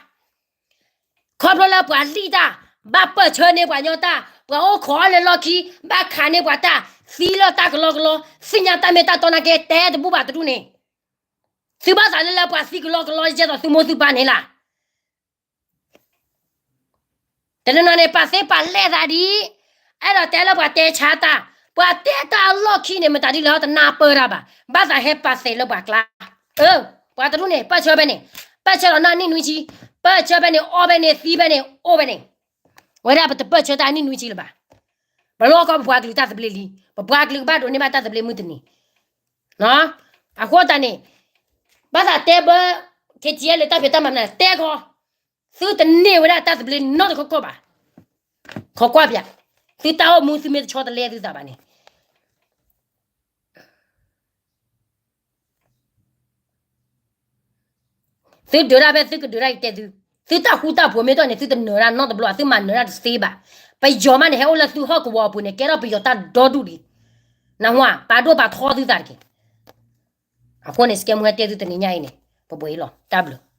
ခီဖျိလၢပှၤလံၣ်တၢ်, ဘၣ်ပၢၢ်ဆၢန့ၢ်ပှၤညီတၢ်, ပှၤအိၣ်ခိးအီၤလၢလီၢ်ခံ, ဘၣ်ခးန့ၢ်ပှၤတၢ်, သံလၢတၢ်ကလီကလီ, သ့ၣ်ညါတၢ်မ့ၢ်တၢ်တီနာ်က့ တဲတဘူၣ်ဘၣ်တဒူၣ်န့ၣ်, သုဘၣ်သးလၢလၢပှၤသံကလီကလီ ယဲသိးသုမိၢ်သုပၢ်န့ၣ်လၢ တနီၤနီၤန့ၣ် ပာ်သ့ပာ်လဲၢ်သးဒ်, အဲၣ်ဒိးတဲလၢပှၤတဲဆါတၢ်, ပှၤတဲတၢ်အလီၢ်ခံန့ၣ် မတၤဒ်လဲၣ်တနၢ်ပၢၢ်တၢ်ဘၣ်, ဘၣ်သးဟဲပာ်သ့လၢပှၤကျါ, အၢ, ပှၤတဒူၣ်န့ၣ် ပၢၢ်ဆၢဖဲန့ၣ်, ပၢၢ်ဆၢလီၤနီၢ်နံၣ်နွံဆံ, ပၢၢ်ဆၢဖဲန့ၣ် အီၣ်ဖဲန့ၣ် သံဖဲန့ၣ် အိၣ်ဖဲန့ၣ်, ဝဲဒၣ်ပတပၢၢ်ဆၢတၢ်နံၣ်နွံဆံလၢၤဘၣ်, ပလီၢ်ကီၢ်ပပှၤကလုာ်တၢ်သဘျ့လံ, ပပှၤကလုာ်ကဘၣ်ဒိးန့ၢ်ဘၣ်တၢ်သဘျ့မုၢ်တနံၤ, အဃိသတးန့ၣ်, ဘၣ်သးတဲဘၢ, ခဲကဲလၢတၢ်ဖံးတၢ်မၤ မနုၤလဲၣ် တဲခီ, သုတန့ၢ်ဝဲဒၣ်တၢ်သဘျ့နီတခီခီဘၣ်, ခိးကွၢ်ပၠး, သုတၢ်အိၣ်မူသုမ့ၢ်တဆီတလဲသုသးဘၣ်န့ၣ် သုဒုးတၢ်ဖဲသုကဒုးတၢ်အံၤတဲသု, သုတၢ်ဃူတၢ်ဖိးမ့ၢ်တအိၣ်န့ၣ် သုတနၢၤတၢ်နီတဘျီဘၣ်, သုမၤနၢၤတၢ်တသ့ဘၣ်. ပယီၤမးန့ၣ် ဟဲအိၣ်လၢသုဟီၣ်ကဝီၤအပူၤန့ၣ် ကဲထီၣ်ပယီၤတၢ်ဒီဒူၣ်လံ. နၢ်ဟူဧါ, ပာ်ဒိၣ်ပာ်ထီသုသးတက့ၢ်. အဃိန့ၣ် စကဲမူဟဲတဲသုတနံၤညါအံၤန့ၣ် ပပှဲၤအံၤလီၤ. တၢ်ဘျုး.